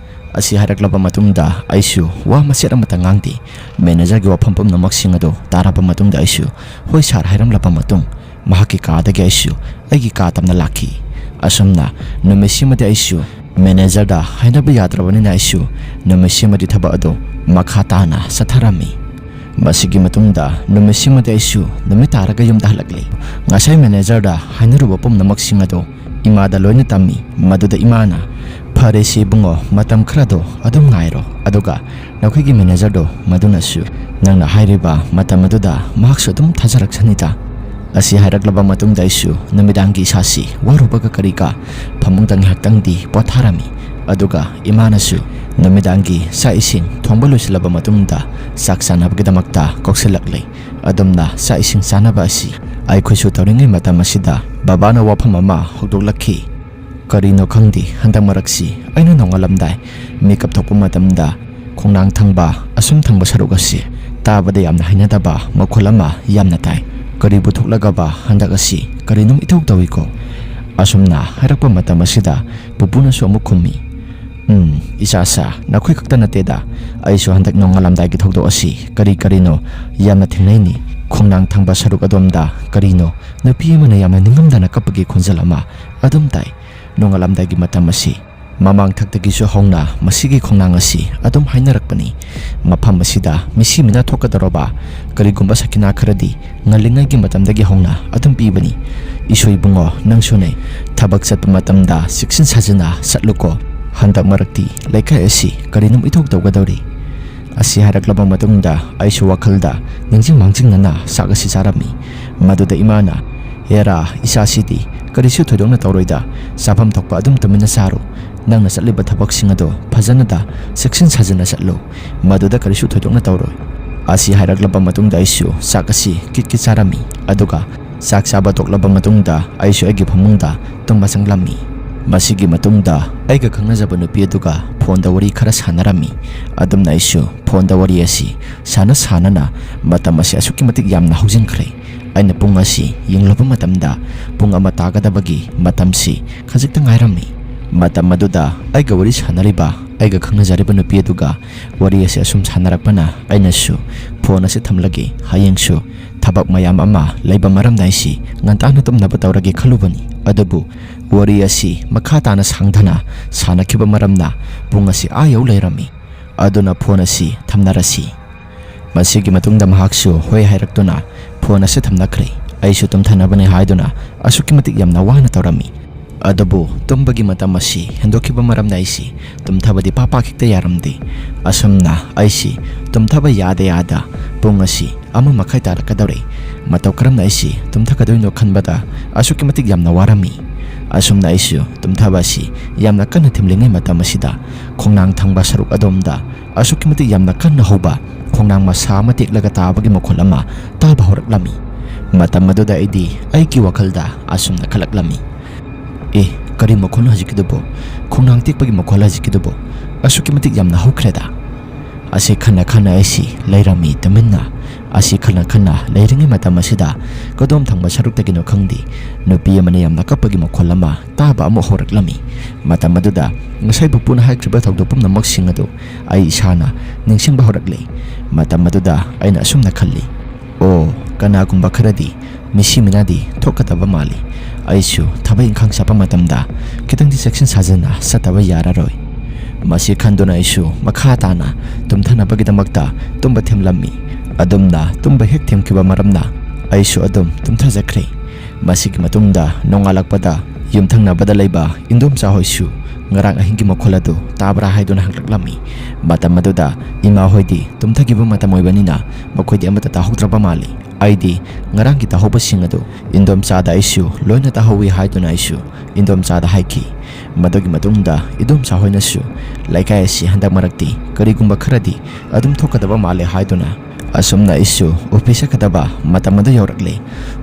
ꯑꯁꯤ ꯍꯥꯏꯔꯛꯂꯕ ꯃꯇꯨꯡꯗ ꯑꯩꯁꯨ ꯋꯥ ꯃꯆꯦꯠ ꯑꯃꯠꯇ ꯉꯥꯡꯗꯦ꯫ ꯃꯦꯅꯦꯖꯔꯒꯤ ꯋꯥꯐꯝ ꯄꯨꯝꯅꯃꯛꯁꯤꯡ ꯑꯗꯨ ꯇꯥꯔꯕ ꯃꯇꯨꯡꯗ ꯑꯩꯁꯨ "ꯍꯣꯏ ꯁꯥꯔ" ꯍꯥꯏꯔꯝꯂꯕ ꯃꯇꯨꯡ, ꯃꯍꯥꯛꯀꯤ ꯀꯥꯗꯒꯤ ꯑꯩꯁꯨ ꯑꯩꯒꯤ ꯀꯥ ꯇꯝꯅ ꯂꯥꯛꯈꯤ꯫ ꯑꯁꯨꯝꯅ ꯅꯨꯃꯤꯠꯁꯤꯃꯗꯤ ꯑꯩꯁꯨ ꯃꯦꯅꯦꯖꯔꯗ ꯍꯥꯏꯅꯕ ꯌꯥꯗ꯭ꯔꯕꯅꯤꯅ ꯑꯩꯁꯨ ꯅꯨꯃꯤꯠꯁꯤꯃꯗꯤ ꯊꯕꯛ ꯑꯗꯨ ꯃꯈꯥ ꯇꯥꯅ ꯆꯠꯊꯔꯝꯃꯤ꯫ ꯃꯁꯤꯒꯤ ꯃꯇꯨꯡꯗ ꯅꯨꯃꯤꯠꯁꯤꯃꯗꯤ ꯑꯩꯁꯨ ꯅꯨꯃꯤꯠ ꯇꯥꯔꯒ ꯌꯨꯝꯗ ꯍꯜꯂꯛꯂꯤ꯫ ꯉꯁꯥꯏ ꯃꯦꯅꯦꯖꯔꯗ ꯍꯥꯏꯅꯔꯨꯕ ꯄꯨꯝꯅꯃꯛꯁꯤꯡ ꯑꯗꯨ ꯏꯃꯥꯗ ꯂꯣꯏꯅ ꯇꯝꯃꯤ꯫ ꯃꯗꯨꯗ ꯏꯃꯥꯅ, "ꯐꯔꯦꯁꯦ ꯏꯕꯨꯡꯉꯣ, ꯃꯇꯝ ꯈꯔꯗꯣ ꯑꯗꯨꯝ ꯉꯥꯏꯔꯣ, ꯑꯗꯨꯒ ꯅꯈꯣꯏꯒꯤ ꯃꯦꯅꯦꯖꯔꯗꯣ ꯃꯗꯨꯅꯁꯨ ꯅꯪꯅ ꯍꯥꯏꯔꯤꯕ ꯃꯇꯝ ꯑꯗꯨꯗ ꯃꯍꯥꯛꯁꯨ ꯑꯗꯨꯝ ꯊꯥꯖꯔꯛꯁꯅꯤꯗ"꯫ ꯑꯁꯤ ꯍꯥꯏꯔꯛꯂꯕ ꯃꯇꯨꯡꯗ ꯑꯩꯁꯨ ꯅꯨꯃꯤꯗꯥꯡꯒꯤ ꯏꯁꯥꯁꯤ ꯋꯥꯔꯨꯕꯒ ꯀꯔꯤꯒ ꯐꯃꯨꯡꯗ ꯉꯥꯏꯍꯥꯛꯇꯪꯗꯤ ꯄꯣꯊꯥꯔꯝꯃꯤ꯫ ꯑꯗꯨꯒ ꯏꯃꯥꯅꯁꯨ ꯅꯨꯃꯤꯗꯥꯡꯒꯤ ꯆꯥꯛ ꯏꯁꯤꯡ ꯊꯣꯡꯕ ꯂꯣꯏꯁꯤꯜꯂꯕ ꯃꯇꯨꯡꯗ ꯆꯥꯛ ꯆꯥꯅꯕꯒꯤꯗꯃꯛꯇ ꯀꯧꯁꯤꯜꯂꯛꯂꯦ꯫ ꯑꯗꯨꯝꯅ ꯆꯥꯛ ꯏꯁꯤꯡ ꯆꯥꯅꯕ ꯑꯁꯤ ꯑꯩꯈꯣꯏꯁꯨ ꯇꯧꯔꯤꯉꯩ ꯃꯇꯝ ꯑꯁꯤꯗ ꯕꯕꯥꯅ ꯋꯥꯐꯝ ꯑꯃ ꯍꯧꯗꯣꯛꯂꯛꯈꯤ꯫ ꯀꯔꯤꯅꯣ ꯈꯪꯗꯦ, ꯍꯟꯗꯛ ꯃꯔꯛꯁꯤ ꯑꯩꯅ ꯅꯣꯡꯉꯥꯜꯂꯝꯗꯥꯏ ꯃꯤꯀꯞ ꯊꯣꯛꯄ ꯃꯇꯝꯗ ꯈꯣꯡꯅꯥꯡ ꯊꯪꯕ, ꯑꯁꯨꯝ ꯊꯪꯕ ꯁꯔꯨꯛ ꯑꯁꯤ ꯇꯥꯕꯗ ꯌꯥꯝꯅ ꯍꯩꯅꯗꯕ ꯃꯈꯣꯜ ꯑꯃ ꯌꯥꯝꯅ ꯇꯥꯏ꯫ ꯀꯔꯤꯕꯨ ꯊꯣꯛꯂꯒꯕ ꯍꯟꯗꯛ ꯑꯁꯤ ꯀꯔꯤꯅꯣꯝ ꯏꯇꯧ ꯇꯧꯏꯀꯣ? ꯑꯁꯨꯝꯅ ꯍꯥꯏꯔꯛꯄ ꯃꯇꯝ ꯑꯁꯤꯗ ꯄꯨꯄꯨꯅꯁꯨ ꯑꯃꯨꯛ ꯈꯨꯝꯃꯤ, "ꯎꯝ, ꯏꯆꯥꯁꯥ, ꯅꯈꯣꯏ ꯈꯛꯇ ꯅꯠꯇꯦꯗ꯫ ꯑꯩꯁꯨ ꯍꯟꯗꯛ ꯅꯣꯡꯉꯥꯜꯂꯝꯗꯥꯏꯒꯤ ꯊꯧꯗꯣꯛ ꯑꯁꯤ ꯀꯔꯤ ꯀꯔꯤꯅꯣ ꯌꯥꯝꯅ ꯊꯦꯡꯅꯩꯅꯤ꯫ ꯈꯣꯡꯅꯥꯡ ꯊꯪꯕ ꯁꯔꯨꯛ ꯑꯗꯣꯝꯗ ꯀꯔꯤꯅꯣ ꯅꯨꯄꯤ ꯑꯃꯅ ꯌꯥꯝꯅ ꯅꯤꯡꯉꯝꯗꯅ ꯀꯞꯄꯒꯤ ꯈꯣꯟꯖꯦꯜ ꯑꯃ ꯑꯗꯨꯝ ꯇꯥꯏ꯫ ꯅꯣꯡꯉꯥꯜꯂꯝꯗꯥꯏꯒꯤ ꯃꯇꯝ ꯑꯁꯤ ꯃꯃꯥꯡ ꯊꯛꯇꯒꯤꯁꯨ ꯍꯧꯅ ꯃꯁꯤꯒꯤ ꯈꯣꯡꯅꯥꯡ ꯑꯁꯤ ꯑꯗꯨꯝ ꯍꯥꯏꯅꯔꯛꯄꯅꯤ꯫ ꯃꯐꯝ ꯑꯁꯤꯗ ꯃꯤꯁꯤ ꯃꯤꯅꯥ ꯊꯣꯛꯀꯗꯧꯔꯕ ꯀꯔꯤꯒꯨꯝꯕ ꯁꯈꯤꯅꯥ ꯈꯔꯗꯤ ꯉꯜꯂꯤꯉꯩꯒꯤ ꯃꯇꯝꯗꯒꯤ ꯍꯧꯅ ꯑꯗꯨꯝ ꯄꯤꯕꯅꯤ꯫ ꯏꯁꯣꯏ ꯏꯕꯨꯡꯉꯣ, ꯅꯪꯁꯨꯅꯦ, ꯊꯕꯛ ꯆꯠꯄ ꯃꯇꯝꯗ ꯆꯦꯛꯁꯤꯟ ꯁꯥꯖꯤꯟꯅ ꯆꯠꯂꯨꯀꯣ꯫ ꯍꯟꯗꯛ ꯃꯔꯛꯇꯤ ꯂꯩꯀꯥꯏ ꯑꯁꯤ ꯀꯔꯤꯅꯣꯝ ꯏꯇꯧ ꯇꯧꯒꯗꯧꯔꯤ"꯫ ꯑꯁꯤ ꯍꯥꯏꯔꯛꯂꯕ ꯃꯇꯨꯡꯗ ꯑꯩꯁꯨ ꯋꯥꯈꯜꯗ ꯅꯤꯡꯁꯤꯡ ꯃꯥꯡꯖꯤꯡꯅꯅ ꯆꯥꯛ ꯑꯁꯤ ꯆꯥꯔꯝꯃꯤ꯫ ꯃꯗꯨꯗ ꯏꯃꯥꯅ, "ꯍꯦꯔꯥ, ꯏꯆꯥꯁꯤꯗꯤ ꯀꯔꯤꯁꯨ ꯊꯣꯏꯗꯣꯛꯅ ꯇꯧꯔꯣꯏꯗ, ꯆꯥꯐꯝ ꯊꯣꯛꯄ ꯑꯗꯨꯝ ꯇꯨꯃꯤꯟꯅ ꯆꯥꯔꯣ꯫ ꯅꯪꯅ ꯆꯠꯂꯤꯕ ꯊꯕꯛꯁꯤꯡ ꯑꯗꯣ ꯐꯖꯅꯗ ꯆꯦꯛꯁꯤꯟ ꯁꯥꯖꯤꯟꯅ ꯆꯠꯂꯨ꯫ ꯃꯗꯨꯗ ꯀꯔꯤꯁꯨ ꯊꯣꯏꯗꯣꯛꯅ ꯇꯧꯔꯣꯏ"꯫ ꯑꯁꯤ ꯍꯥꯏꯔꯛꯂꯕ ꯃꯇꯨꯡꯗ ꯑꯩꯁꯨ ꯆꯥꯛ ꯑꯁꯤ ꯀꯤꯠ ꯀꯤꯠ ꯆꯥꯔꯝꯃꯤ꯫ ꯑꯗꯨꯒ ꯆꯥꯛ ꯆꯥꯕ ꯇꯣꯛꯂꯕ ꯃꯇꯨꯡꯗ ꯑꯩꯁꯨ ꯑꯩꯒꯤ ꯐꯃꯨꯡꯗ ꯇꯨꯝꯕ ꯆꯪꯂꯝꯃꯤ꯫ ꯃꯁꯤꯒꯤ ꯃꯇꯨꯡꯗ ꯑꯩꯒ ꯈꯪꯅꯖꯕ ꯅꯨꯄꯤ ꯑꯗꯨꯒ ꯐꯣꯟꯗ ꯋꯥꯔꯤ ꯈꯔ ꯁꯥꯟꯅꯔꯝꯃꯤ꯫ ꯑꯗꯨꯝꯅ ꯑꯩꯁꯨ ꯐꯣꯟꯗ ꯋꯥꯔꯤ ꯑꯁꯤ ꯁꯥꯟꯅ ꯁꯥꯟꯅꯅ ꯃꯇꯝ ꯑꯁꯤ ꯑꯁꯨꯛꯀꯤ ꯃꯇꯤꯛ ꯌꯥꯝꯅ ꯍꯧꯖꯤꯟꯈ꯭ꯔꯦ꯫ ꯑꯩꯅ ꯄꯨꯡ ꯑꯁꯤ ꯌꯦꯡꯂꯨꯕ ꯃꯇꯝꯗ ꯄꯨꯡ ꯑꯃ ꯇꯥꯒꯗꯕꯒꯤ ꯃꯇꯝꯁꯤ ꯈꯖꯤꯛꯇ ꯉꯥꯏꯔꯝꯃꯤ꯫ ꯃꯇꯝ ꯑꯗꯨꯗ ꯑꯩꯒ ꯋꯥꯔꯤ ꯁꯥꯟꯅꯔꯤꯕ ꯑꯩꯒ ꯈꯪꯅꯖꯔꯤꯕ ꯅꯨꯄꯤ ꯑꯗꯨꯒ ꯋꯥꯔꯤ ꯑꯁꯤ ꯑꯁꯨꯝ ꯁꯥꯟꯅꯔꯛꯄꯅ ꯑꯩꯅꯁꯨ ꯐꯣꯟ ꯑꯁꯤ ꯊꯝꯂꯒꯦ, ꯍꯌꯦꯡꯁꯨ ꯊꯕꯛ ꯃꯌꯥꯝ ꯑꯃ ꯂꯩꯕ ꯃꯔꯝꯅ ꯑꯩꯁꯤ ꯉꯟꯇꯥꯅ ꯇꯨꯝꯅꯕ ꯇꯧꯔꯒꯦ ꯈꯜꯂꯨꯕꯅꯤ꯫ ꯑꯗꯨꯕꯨ ꯋꯥꯔꯤ ꯑꯁꯤ ꯃꯈꯥ ꯇꯥꯅ ꯁꯥꯡꯊꯅ ꯁꯥꯟꯅꯈꯤꯕ ꯃꯔꯝꯅ ꯄꯨꯡ ꯑꯁꯤ ꯑꯥ ꯌꯧ ꯂꯩꯔꯝꯃꯤ꯫ ꯑꯗꯨꯅ ꯐꯣꯟ ꯑꯁꯤ ꯊꯝꯅꯔꯁꯤ꯫ ꯃꯁꯤꯒꯤ ꯃꯇꯨꯡꯗ ꯃꯍꯥꯛꯁꯨ ꯍꯣꯏ ꯍꯥꯏꯔꯛꯇꯨꯅ ꯐꯣꯟ ꯑꯁꯤ ꯊꯝꯅꯈ꯭ꯔꯦ꯫ ꯑꯩꯁꯨ ꯇꯨꯝꯊꯅꯕꯅꯤ ꯍꯥꯏꯗꯨꯅ ꯑꯁꯨꯛꯀꯤ ꯃꯇꯤꯛ ꯌꯥꯝꯅ ꯋꯥꯅ ꯇꯧꯔꯝꯃꯤ꯫ ꯑꯗꯨꯕꯨ ꯇꯨꯝꯕꯒꯤ ꯃꯇꯝ ꯑꯁꯤ ꯍꯦꯟꯗꯣꯛꯈꯤꯕ ꯃꯔꯝꯅ ꯑꯩꯁꯤ ꯇꯨꯝꯊꯕꯗꯤ ꯄꯥꯛ ꯄꯥꯛ ꯍꯦꯛꯇ ꯌꯥꯔꯝꯗꯦ꯫ ꯑꯁꯨꯝꯅ ꯑꯩꯁꯤ ꯇꯨꯝꯊꯕ ꯌꯥꯗ ꯌꯥꯗ ꯄꯨꯡ ꯑꯁꯤ ꯑꯃ ꯃꯈꯥꯏ ꯇꯥꯔꯛꯀꯗꯧꯔꯦ꯫ ꯃꯇꯧ ꯀꯔꯝꯅ ꯑꯩꯁꯤ ꯇꯨꯝꯊꯒꯗꯣꯏꯅꯣ ꯈꯟꯕꯗ ꯑꯁꯨꯛꯀꯤ ꯃꯇꯤꯛ ꯌꯥꯝꯅ ꯋꯥꯔꯝꯃꯤ꯫ ꯑꯁꯨꯝꯅ ꯑꯩꯁꯨ ꯇꯨꯝꯊꯕ ꯑꯁꯤ ꯌꯥꯝꯅ ꯀꯟꯅ ꯊꯤꯡꯂꯤꯉꯩ ꯃꯇꯝ ꯑꯁꯤꯗ ꯈꯣꯡꯅꯥꯡ ꯊꯪꯕ ꯁꯔꯨꯛ ꯑꯗꯣꯝꯗ ꯑꯁꯨꯛꯀꯤ ꯃꯇꯤꯛ ꯌꯥꯝꯅ ꯀꯟꯅ ꯍꯧꯕ ꯈꯣꯡꯅꯥꯡ ꯃꯁꯥ ꯑꯃ ꯇꯦꯛꯂꯒ ꯇꯥꯕꯒꯤ ꯃꯈꯣꯜ ꯑꯃ ꯇꯥꯕ ꯍꯧꯔꯛꯂꯝꯃꯤ꯫ ꯃꯇꯝ ꯑꯗꯨꯗ ꯑꯩꯗꯤ ꯑꯩꯒꯤ ꯋꯥꯈꯜꯗ ꯑꯁꯨꯝꯅ ꯈꯜꯂꯛꯂꯝꯃꯤ, "ꯑꯦ, ꯀꯔꯤ ꯃꯈꯣꯜꯅꯣ ꯍꯧꯖꯤꯛꯀꯤꯗꯨꯕꯣ? ꯈꯣꯡꯅꯥꯡ ꯇꯦꯛꯄꯒꯤ ꯃꯈꯣꯜ ꯍꯧꯖꯤꯛꯀꯤꯗꯨꯕꯣ? ꯑꯁꯨꯛꯀꯤ ꯃꯇꯤꯛ ꯌꯥꯝꯅ ꯍꯧꯈ꯭ꯔꯦꯗ!" ꯑꯁꯤ ꯈꯟꯅ ꯈꯟꯅ ꯑꯩꯁꯤ ꯂꯩꯔꯝꯃꯤ ꯇꯨꯃꯤꯟꯅ꯫ ꯑꯁꯤ ꯈꯟꯅ ꯈꯟꯅ ꯂꯩꯔꯤꯉꯩ ꯃꯇꯝ ꯑꯁꯤꯗ ꯀꯗꯣꯝ ꯊꯪꯕ ꯁꯔꯨꯛꯇꯒꯤꯅꯣ ꯈꯪꯗꯦ, ꯅꯨꯄꯤ ꯑꯃꯅ ꯌꯥꯝꯅ ꯀꯞꯄꯒꯤ ꯃꯈꯣꯜ ꯑꯃ ꯇꯥꯕ ꯑꯃꯨꯛ ꯍꯧꯔꯛꯂꯝꯃꯤ꯫ ꯃꯇꯝ ꯑꯗꯨꯗ ꯉꯁꯥꯏ ꯄꯨꯄꯨꯅ ꯍꯥꯏꯈ꯭ꯔꯤꯕ ꯊꯧꯗꯣꯛ ꯄꯨꯝꯅꯃꯛꯁꯤꯡ ꯑꯗꯨ ꯑꯩ ꯏꯁꯥꯅ ꯅꯤꯡꯁꯤꯡꯕ ꯍꯧꯔꯛꯂꯦ꯫ ꯃꯇꯝ ꯑꯗꯨꯗ ꯑꯩꯅ ꯑꯁꯨꯝꯅ ꯈꯜꯂꯤ, "ꯑꯣ, ꯀꯅꯥꯒꯨꯝꯕ ꯈꯔꯗꯤ ꯃꯤꯁꯤ ꯃꯤꯅꯥꯗꯤ ꯊꯣꯛꯀꯗꯕ ꯃꯥꯜꯂꯤ꯫ ꯑꯩꯁꯨ ꯊꯕꯛ ꯏꯪꯈꯥꯡ ꯆꯠꯄ ꯃꯇꯝꯗ ꯈꯤꯇꯪꯗꯤ ꯆꯦꯛꯁꯤꯟ ꯁꯥꯖꯟꯅ ꯆꯠꯇꯕ ꯌꯥꯔꯔꯣꯏ"꯫ ꯃꯁꯤ ꯈꯟꯗꯨꯅ ꯑꯩꯁꯨ ꯃꯈꯥ ꯇꯥꯅ ꯇꯨꯝꯊꯅꯕꯒꯤꯗꯃꯛꯇ ꯇꯨꯝꯕ ꯊꯦꯝꯂꯝꯃꯤ꯫ ꯑꯗꯨꯝꯅ ꯇꯨꯝꯕ ꯍꯦꯛ ꯊꯦꯝꯈꯤꯕ ꯃꯔꯝꯅ ꯑꯩꯁꯨ ꯑꯗꯨꯝ ꯇꯨꯝꯊꯖꯈ꯭ꯔꯦ꯫ ꯃꯁꯤꯒꯤ ꯃꯇꯨꯡꯗ ꯅꯣꯡꯉꯥꯜꯂꯛꯄꯗ ꯌꯨꯝꯊꯪꯅꯕꯗ ꯂꯩꯕ ꯏꯟꯗꯣꯝꯆꯥ ꯍꯣꯏꯁꯨ ꯉꯔꯥꯡ ꯑꯍꯤꯡꯒꯤ ꯃꯈꯣꯜ ꯑꯗꯨ ꯇꯥꯕ꯭ꯔꯥ ꯍꯥꯏꯗꯨꯅ ꯍꯪꯂꯛꯂꯝꯃꯤ꯫ ꯃꯇꯝ ꯑꯗꯨꯗ ꯏꯃꯥ ꯍꯣꯏꯗꯤ ꯇꯨꯝꯊꯈꯤꯕ ꯃꯇꯝ ꯑꯣꯏꯕꯅꯤꯅ ꯃꯈꯣꯏꯗꯤ ꯑꯃꯠꯇ ꯇꯥꯍꯧꯗ꯭ꯔꯕ ꯃꯥꯜꯂꯤ꯫ ꯑꯩꯗꯤ ꯉꯔꯥꯡꯒꯤ ꯇꯥꯍꯧꯕꯁꯤꯡ ꯑꯗꯨ ꯏꯟꯗꯣꯝꯆꯥꯗ ꯑꯩꯁꯨ ꯂꯣꯏꯅ ꯇꯥꯍꯧꯏ ꯍꯥꯏꯗꯨꯅ ꯑꯩꯁꯨ ꯏꯟꯗꯣꯝꯆꯥꯗ ꯍꯥꯏꯈꯤ꯫ ꯃꯗꯨꯒꯤ ꯃꯇꯨꯡꯗ ꯏꯟꯗꯣꯝꯆꯥ ꯍꯣꯏꯅꯁꯨ ꯂꯩꯀꯥꯏ ꯑꯁꯤ ꯍꯟꯗꯛ ꯃꯔꯛꯇꯤ ꯀꯔꯤꯒꯨꯝꯕ ꯈꯔꯗꯤ ꯑꯗꯨꯝ ꯊꯣꯛꯀꯗꯕ ꯃꯥꯜꯂꯦ ꯍꯥꯏꯗꯨꯅ, ꯑꯁꯨꯝꯅ ꯑꯩꯁꯨ ꯑꯣꯐꯤꯁ ꯆꯠꯀꯗꯕ ꯃꯇꯝ ꯑꯗꯨ ꯌꯧꯔꯛꯂꯦ꯫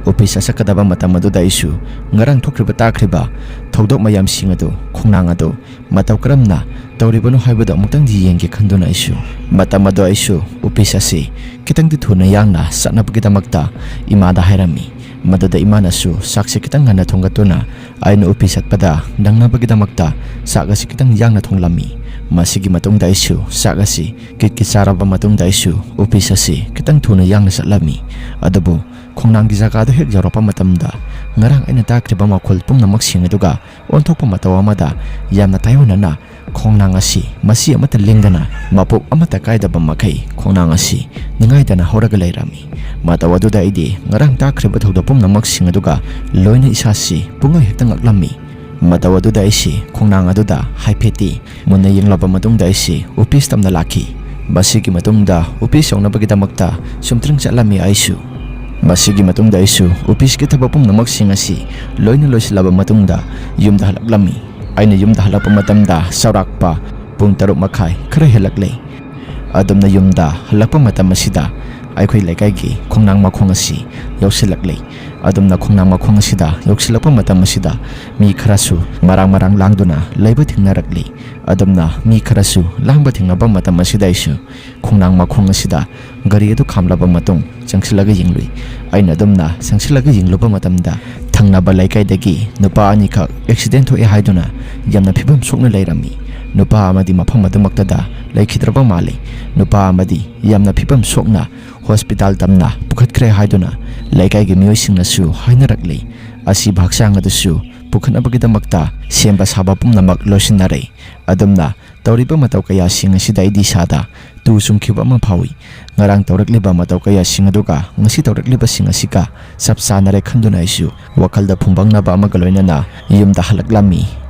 ꯑꯣꯐꯤꯁ ꯆꯠꯀꯗꯕ ꯃꯇꯝ ꯑꯗꯨꯗ ꯑꯩꯁꯨ ꯉꯔꯥꯡ ꯊꯣꯛꯈ꯭ꯔꯤꯕ ꯇꯥꯈ꯭ꯔꯤꯕ ꯊꯧꯗꯣꯛ ꯃꯌꯥꯝꯁꯤꯡ ꯑꯗꯨ, ꯈꯣꯡꯅꯥꯡ ꯑꯗꯨ ꯃꯇꯧ ꯀꯔꯝꯅ ꯇꯧꯔꯤꯕꯅꯣ ꯍꯥꯏꯕꯗꯨ ꯑꯃꯨꯛꯇꯪꯗꯤ ꯌꯦꯡꯒꯦ ꯈꯟꯗꯨꯅ ꯑꯩꯁꯨ ꯃꯇꯝ ꯑꯗꯨ ꯑꯩꯁꯨ ꯑꯣꯐꯤꯁ ꯑꯁꯤ ꯈꯤꯇꯪꯗꯤ ꯊꯨꯅ ꯌꯥꯡꯅ ꯆꯠꯅꯕꯒꯤꯗꯃꯛꯇ ꯏꯃꯥꯗ ꯍꯥꯏꯔꯝꯃꯤ꯫ ꯃꯗꯨꯗ ꯏꯃꯥꯅꯁꯨ ꯆꯥꯛꯁꯦ ꯈꯤꯇꯪ ꯉꯟꯅ ꯊꯣꯡꯒꯠꯇꯨꯅ ꯑꯩꯅ ꯑꯣꯐꯤꯁ ꯆꯠꯄꯗ ꯅꯪꯅꯕꯒꯤꯗꯃꯛꯇ ꯆꯥꯛ ꯑꯁꯤ ꯈꯤꯇꯪ ꯌꯥꯡꯅ ꯊꯣꯡꯂꯝꯃꯤ꯫ ꯃꯁꯤꯒꯤ ꯃꯇꯨꯡꯗ ꯑꯩꯁꯨ ꯆꯥꯛ ꯑꯁꯤ ꯀꯤꯠ ꯀꯤꯠ ꯆꯥꯔꯕ ꯃꯇꯨꯡꯗ ꯑꯩꯁꯨ ꯑꯣꯐꯤꯁ ꯑꯁꯤ ꯈꯤꯇꯪ ꯊꯨꯅ ꯌꯥꯡꯅ ꯆꯠꯂꯝꯃꯤ꯫ ꯑꯗꯨꯕꯨ ꯈꯣꯡꯅꯥꯡꯒꯤ ꯖꯒꯥꯗꯨ ꯍꯦꯛ ꯌꯧꯔꯛꯄ ꯃꯇꯝꯗ ꯉꯔꯥꯡ ꯑꯩꯅ ꯇꯥꯈ꯭ꯔꯤꯕ ꯃꯈꯣꯜ ꯄꯨꯝꯅꯃꯛꯁꯤꯡ ꯑꯗꯨꯒ ꯑꯣꯟꯊꯣꯛꯄ ꯃꯇꯧ ꯑꯃꯗ ꯌꯥꯝꯅ ꯇꯥꯏꯑꯣꯟꯅꯅ ꯈꯣꯡꯅꯥꯡ ꯑꯁꯤ ꯃꯁꯤ ꯑꯃꯠꯇ ꯂꯦꯡꯗꯅ ꯃꯄꯣꯞ ꯑꯃꯠꯇ ꯀꯥꯏꯗꯕ ꯃꯈꯩ ꯈꯣꯡꯅꯥꯡ ꯑꯁꯤ ꯅꯤꯡꯉꯥꯏꯗꯅ ꯍꯧꯔꯒ ꯂꯩꯔꯝꯃꯤ꯫ ꯃꯇꯧ ꯑꯗꯨꯗ ꯑꯩꯗꯤ ꯉꯔꯥꯡ ꯇꯥꯈ꯭ꯔꯤꯕ ꯊꯧꯗꯣꯛ ꯄꯨꯝꯅꯃꯛꯁꯤꯡ ꯑꯗꯨꯒ ꯂꯣꯏꯅ ꯏꯁꯥꯁꯤ ꯄꯨꯡꯉꯩ ꯍꯦꯛꯇ ꯉꯛꯂꯝꯃꯤ꯫ ꯃꯇꯧ ꯑꯗꯨꯗ ꯑꯩꯁꯤ ꯈꯣꯡꯅꯥꯡ ꯑꯗꯨꯗ ꯍꯥꯏꯐꯦꯠꯇꯤ ꯃꯨꯟꯅ ꯌꯦꯡꯂꯕ ꯃꯇꯨꯡꯗ ꯑꯩꯁꯤ ꯑꯣꯐꯤꯁ ꯇꯝꯅ ꯂꯥꯛꯈꯤ꯫ ꯃꯁꯤꯒꯤ ꯃꯇꯨꯡꯗ ꯑꯣꯐꯤꯁ ꯌꯧꯅꯕꯒꯤꯗꯃꯛꯇ ꯁꯨꯝꯇ꯭ꯔꯤꯡ ꯆꯠꯂꯝꯃꯤ ꯑꯩꯁꯨ꯫ ꯃꯁꯤꯒꯤ ꯃꯇꯨꯡꯗ ꯑꯩꯁꯨ ꯑꯣꯐꯤꯁꯀꯤ ꯊꯕꯛ ꯄꯨꯝꯅꯃꯛꯁꯤꯡ ꯑꯁꯤ ꯂꯣꯏꯅ ꯂꯣꯏꯁꯤꯜꯂꯕ ꯃꯇꯨꯡꯗ ꯌꯨꯝꯗ ꯍꯜꯂꯛꯂꯝꯃꯤ꯫ ꯑꯩꯅ ꯌꯨꯝꯗ ꯍꯜꯂꯛꯄ ꯃꯇꯝꯗ ꯆꯥꯎꯔꯥꯛꯄ ꯄꯨꯡ ꯇꯔꯨꯛ ꯃꯈꯥꯏ ꯈꯔ ꯍꯦꯜꯂꯛꯂꯦ꯫ ꯑꯗꯨꯝꯅ ꯌꯨꯝꯗ ꯍꯜꯂꯛꯄ ꯃꯇꯝ ꯑꯁꯤꯗ ꯑꯩꯈꯣꯏ ꯂꯩꯀꯥꯏꯒꯤ ꯈꯣꯡꯅꯥꯡ ꯃꯈꯣꯡ ꯑꯁꯤ ꯌꯧꯁꯤꯜꯂꯛꯂꯦ꯫ ꯑꯗꯨꯝꯅ ꯈꯣꯡꯅꯥꯡ ꯃꯈꯣꯡ ꯑꯁꯤꯗ ꯌꯧꯁꯤꯜꯂꯛꯄ ꯃꯇꯝ ꯑꯁꯤꯗ ꯃꯤ ꯈꯔꯁꯨ ꯃꯔꯥꯡ ꯃꯔꯥꯡ ꯂꯥꯡꯗꯨꯅ ꯂꯩꯕ ꯊꯦꯡꯅꯔꯛꯂꯤ꯫ ꯑꯗꯨꯝꯅ ꯃꯤ ꯈꯔꯁꯨ ꯂꯥꯡꯕ ꯊꯦꯡꯅꯕ ꯃꯇꯝ ꯑꯁꯤꯗ ꯑꯩꯁꯨ ꯈꯣꯡꯅꯥꯡ ꯃꯈꯣꯡ ꯑꯁꯤꯗ ꯒꯥꯔꯤ ꯑꯗꯨ ꯈꯥꯝꯂꯕ ꯃꯇꯨꯡ ꯆꯪꯁꯤꯜꯂꯒ ꯌꯦꯡꯂꯨꯏ꯫ ꯑꯩꯅ ꯑꯗꯨꯝꯅ ꯆꯪꯁꯤꯜꯂꯒ ꯌꯦꯡꯂꯨꯕ ꯃꯇꯝꯗ ꯊꯪꯅꯕ ꯂꯩꯀꯥꯏꯗꯒꯤ ꯅꯨꯄꯥ ꯑꯅꯤꯈꯛ ꯑꯦꯛꯁꯤꯗꯦꯟ ꯊꯣꯛꯑꯦ ꯍꯥꯏꯗꯨꯅ ꯌꯥꯝꯅ ꯐꯤꯕꯝ ꯁꯣꯛꯅ ꯂꯩꯔꯝꯃꯤ꯫ ꯅꯨꯄꯥ ꯑꯃꯗꯤ ꯃꯐꯝ ꯑꯗꯨꯃꯛꯇꯗ ꯂꯩꯈꯤꯗ꯭ꯔꯕ ꯃꯥꯜꯂꯤ꯫ ꯅꯨꯄꯥ ꯑꯃꯗꯤ ꯌꯥꯝꯅ ꯐꯤꯕꯝ ꯁꯣꯛꯅ ꯍꯣꯁꯄꯤꯇꯥꯜ ꯇꯝꯅ ꯄꯨꯈꯠꯈ꯭ꯔꯦ ꯍꯥꯏꯗꯨꯅ ꯂꯩꯀꯥꯏꯒꯤ ꯃꯤꯑꯣꯏꯁꯤꯡꯅꯁꯨ ꯍꯥꯏꯅꯔꯛꯂꯤ꯫ ꯑꯁꯤꯕ ꯍꯛꯆꯥꯡ ꯑꯗꯨꯁꯨ ꯄꯨꯈꯠꯅꯕꯒꯤꯗꯃꯛꯇ ꯁꯦꯝꯕ ꯁꯥꯕ ꯄꯨꯝꯅꯃꯛ ꯂꯣꯏꯁꯤꯟꯅꯔꯦ꯫ ꯑꯗꯨꯝꯅ ꯇꯧꯔꯤꯕ ꯃꯇꯧ ꯀꯌꯥꯁꯤꯡ ꯑꯁꯤꯗ ꯑꯩꯗꯤ ꯏꯁꯥꯗ ꯇꯨ ꯆꯨꯡꯈꯤꯕ ꯑꯃ ꯐꯥꯎꯏ꯫ ꯉꯔꯥꯡ ꯇꯧꯔꯛꯂꯤꯕ ꯃꯇꯧ ꯀꯌꯥꯁꯤꯡ ꯑꯗꯨꯒ ꯉꯁꯤ ꯇꯧꯔꯛꯂꯤꯕꯁꯤꯡ ꯑꯁꯤꯒ ꯆꯞ ꯆꯥꯟꯅꯔꯦ ꯈꯟꯗꯨꯅ ꯑꯩꯁꯨ ꯋꯥꯈꯜꯗ ꯐꯨꯝꯕꯪꯅꯕ ꯑꯃꯒ ꯂꯣꯏꯅꯅ ꯌꯨꯝꯗ ꯍꯜꯂꯛꯂꯝꯃꯤ꯫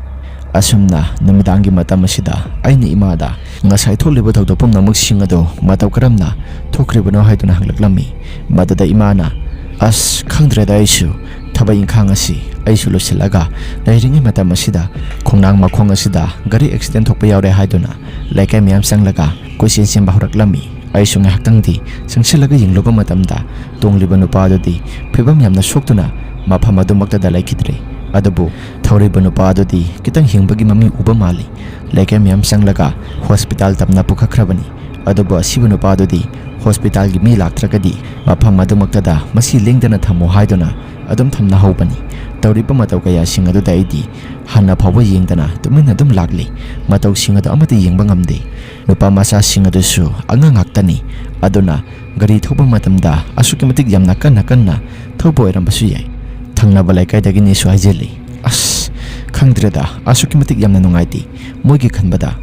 ꯑꯁꯨꯝꯅ ꯅꯨꯃꯤꯗꯥꯡꯒꯤ ꯃꯇꯝ ꯑꯁꯤꯗ ꯑꯩꯅ ꯏꯃꯥꯗ ꯉꯁꯥꯏ ꯊꯣꯛꯂꯤꯕ ꯊꯧꯗꯣꯛ ꯄꯨꯝꯅꯃꯛꯁꯤꯡ ꯑꯗꯨ ꯃꯇꯧ ꯀꯔꯝꯅ ꯊꯣꯛꯈ꯭ꯔꯤꯕꯅꯣ ꯍꯥꯏꯗꯨꯅ ꯍꯪꯂꯛꯂꯝꯃꯤ꯫ ꯃꯗꯨꯗ ꯏꯃꯥꯅ, "ꯑꯁ, ꯈꯪꯗ꯭ꯔꯦꯗ, ꯑꯩꯁꯨ ꯊꯕꯛ ꯏꯪꯈꯥꯡ ꯑꯁꯤ ꯑꯩꯁꯨ ꯂꯣꯏꯁꯤꯜꯂꯒ ꯂꯩꯔꯤꯉꯩ ꯃꯇꯝ ꯑꯁꯤꯗ ꯈꯣꯡꯅꯥꯡ ꯃꯈꯣꯡ ꯑꯁꯤꯗ ꯒꯥꯔꯤ ꯑꯦꯛꯁꯤꯗꯦꯟ ꯊꯣꯛꯄ ꯌꯥꯎꯔꯦ" ꯍꯥꯏꯗꯨꯅ ꯂꯩꯀꯥꯏ ꯃꯌꯥꯝ ꯆꯪꯂꯒ ꯀꯣꯏꯆꯦꯟ ꯆꯦꯟꯕ ꯍꯧꯔꯛꯂꯝꯃꯤ꯫ ꯑꯩꯁꯨ ꯉꯥꯏꯍꯥꯛꯇꯪꯗꯤ ꯆꯪꯁꯤꯜꯂꯒ ꯌꯦꯡꯂꯨꯕ ꯃꯇꯝꯗ ꯇꯣꯡꯂꯤꯕ ꯅꯨꯄꯥ ꯑꯗꯨꯗꯤ ꯐꯤꯕꯝ ꯌꯥꯝꯅ ꯁꯣꯛꯇꯨꯅ ꯃꯐꯝ ꯑꯗꯨꯃꯛꯇꯗ ꯂꯩꯈꯤꯗ꯭ꯔꯦ꯫ ꯑꯗꯨꯕꯨ ꯊꯧꯔꯤꯕ ꯅꯨꯄꯥ ꯑꯗꯨꯗꯤ ꯈꯤꯇꯪ ꯍꯤꯡꯕꯒꯤ ꯃꯃꯤ ꯎꯕ ꯃꯥꯜꯂꯤ꯫ ꯂꯩꯀꯥꯏ ꯃꯌꯥꯝ ꯆꯪꯂꯒ ꯍꯣꯁꯄꯤꯇꯥꯜ ꯇꯝꯅ ꯄꯨꯈꯠꯈ꯭ꯔꯕꯅꯤ꯫ ꯑꯗꯨꯕꯨ ꯑꯁꯤꯕ ꯅꯨꯄꯥ ꯑꯗꯨꯗꯤ ꯍꯣꯁꯄꯤꯇꯥꯜꯒꯤ ꯃꯤ ꯂꯥꯛꯇ꯭ꯔꯒꯗꯤ ꯃꯐꯝ ꯑꯗꯨꯃꯛꯇꯗ ꯃꯁꯤ ꯂꯦꯡꯗꯅ ꯊꯝꯃꯨ ꯍꯥꯏꯗꯨꯅ ꯑꯗꯨꯝ ꯊꯝꯅꯍꯧꯕꯅꯤ꯫ ꯇꯧꯔꯤꯕ ꯃꯇꯧ ꯀꯌꯥꯁꯤꯡ ꯑꯗꯨꯗ ꯑꯩꯗꯤ ꯍꯥꯟꯅ ꯐꯥꯎꯕ ꯌꯦꯡꯗꯅ ꯇꯨꯃꯤꯟꯅ ꯑꯗꯨꯝ ꯂꯥꯛꯂꯤ꯫ ꯃꯇꯧꯁꯤꯡ ꯑꯗꯨ ꯑꯃꯠꯇ ꯌꯦꯡꯕ ꯉꯝꯗꯦ꯫ ꯅꯨꯄꯥ ꯃꯆꯥꯁꯤꯡ ꯑꯗꯨꯁꯨ ꯑꯉꯥꯡ ꯉꯥꯛꯇꯅꯤ꯫ ꯑꯗꯨꯅ ꯒꯥꯔꯤ ꯊꯧꯕ ꯃꯇꯝꯗ ꯑꯁꯨꯛꯀꯤ ꯃꯇꯤꯛ ꯌꯥꯝꯅ ꯀꯟꯅ ꯀꯟꯅ ꯊꯧꯕ ꯑꯣꯏꯔꯝꯕꯁꯨ ꯌꯥꯏ꯫ ꯊꯪꯅꯕ ꯂꯩꯀꯥꯏꯗꯒꯤꯅꯤꯁꯨ ꯍꯥꯏꯖꯤꯜꯂꯤ꯫ ꯑꯁ, ꯈꯪꯗ꯭ꯔꯦꯗ, ꯑꯁꯨꯛꯀꯤ ꯃꯇꯤꯛ ꯌꯥꯝꯅ ꯅꯨꯡꯉꯥꯏꯇꯦ ꯃꯣꯏꯒꯤ ꯈꯟꯕꯗ꯫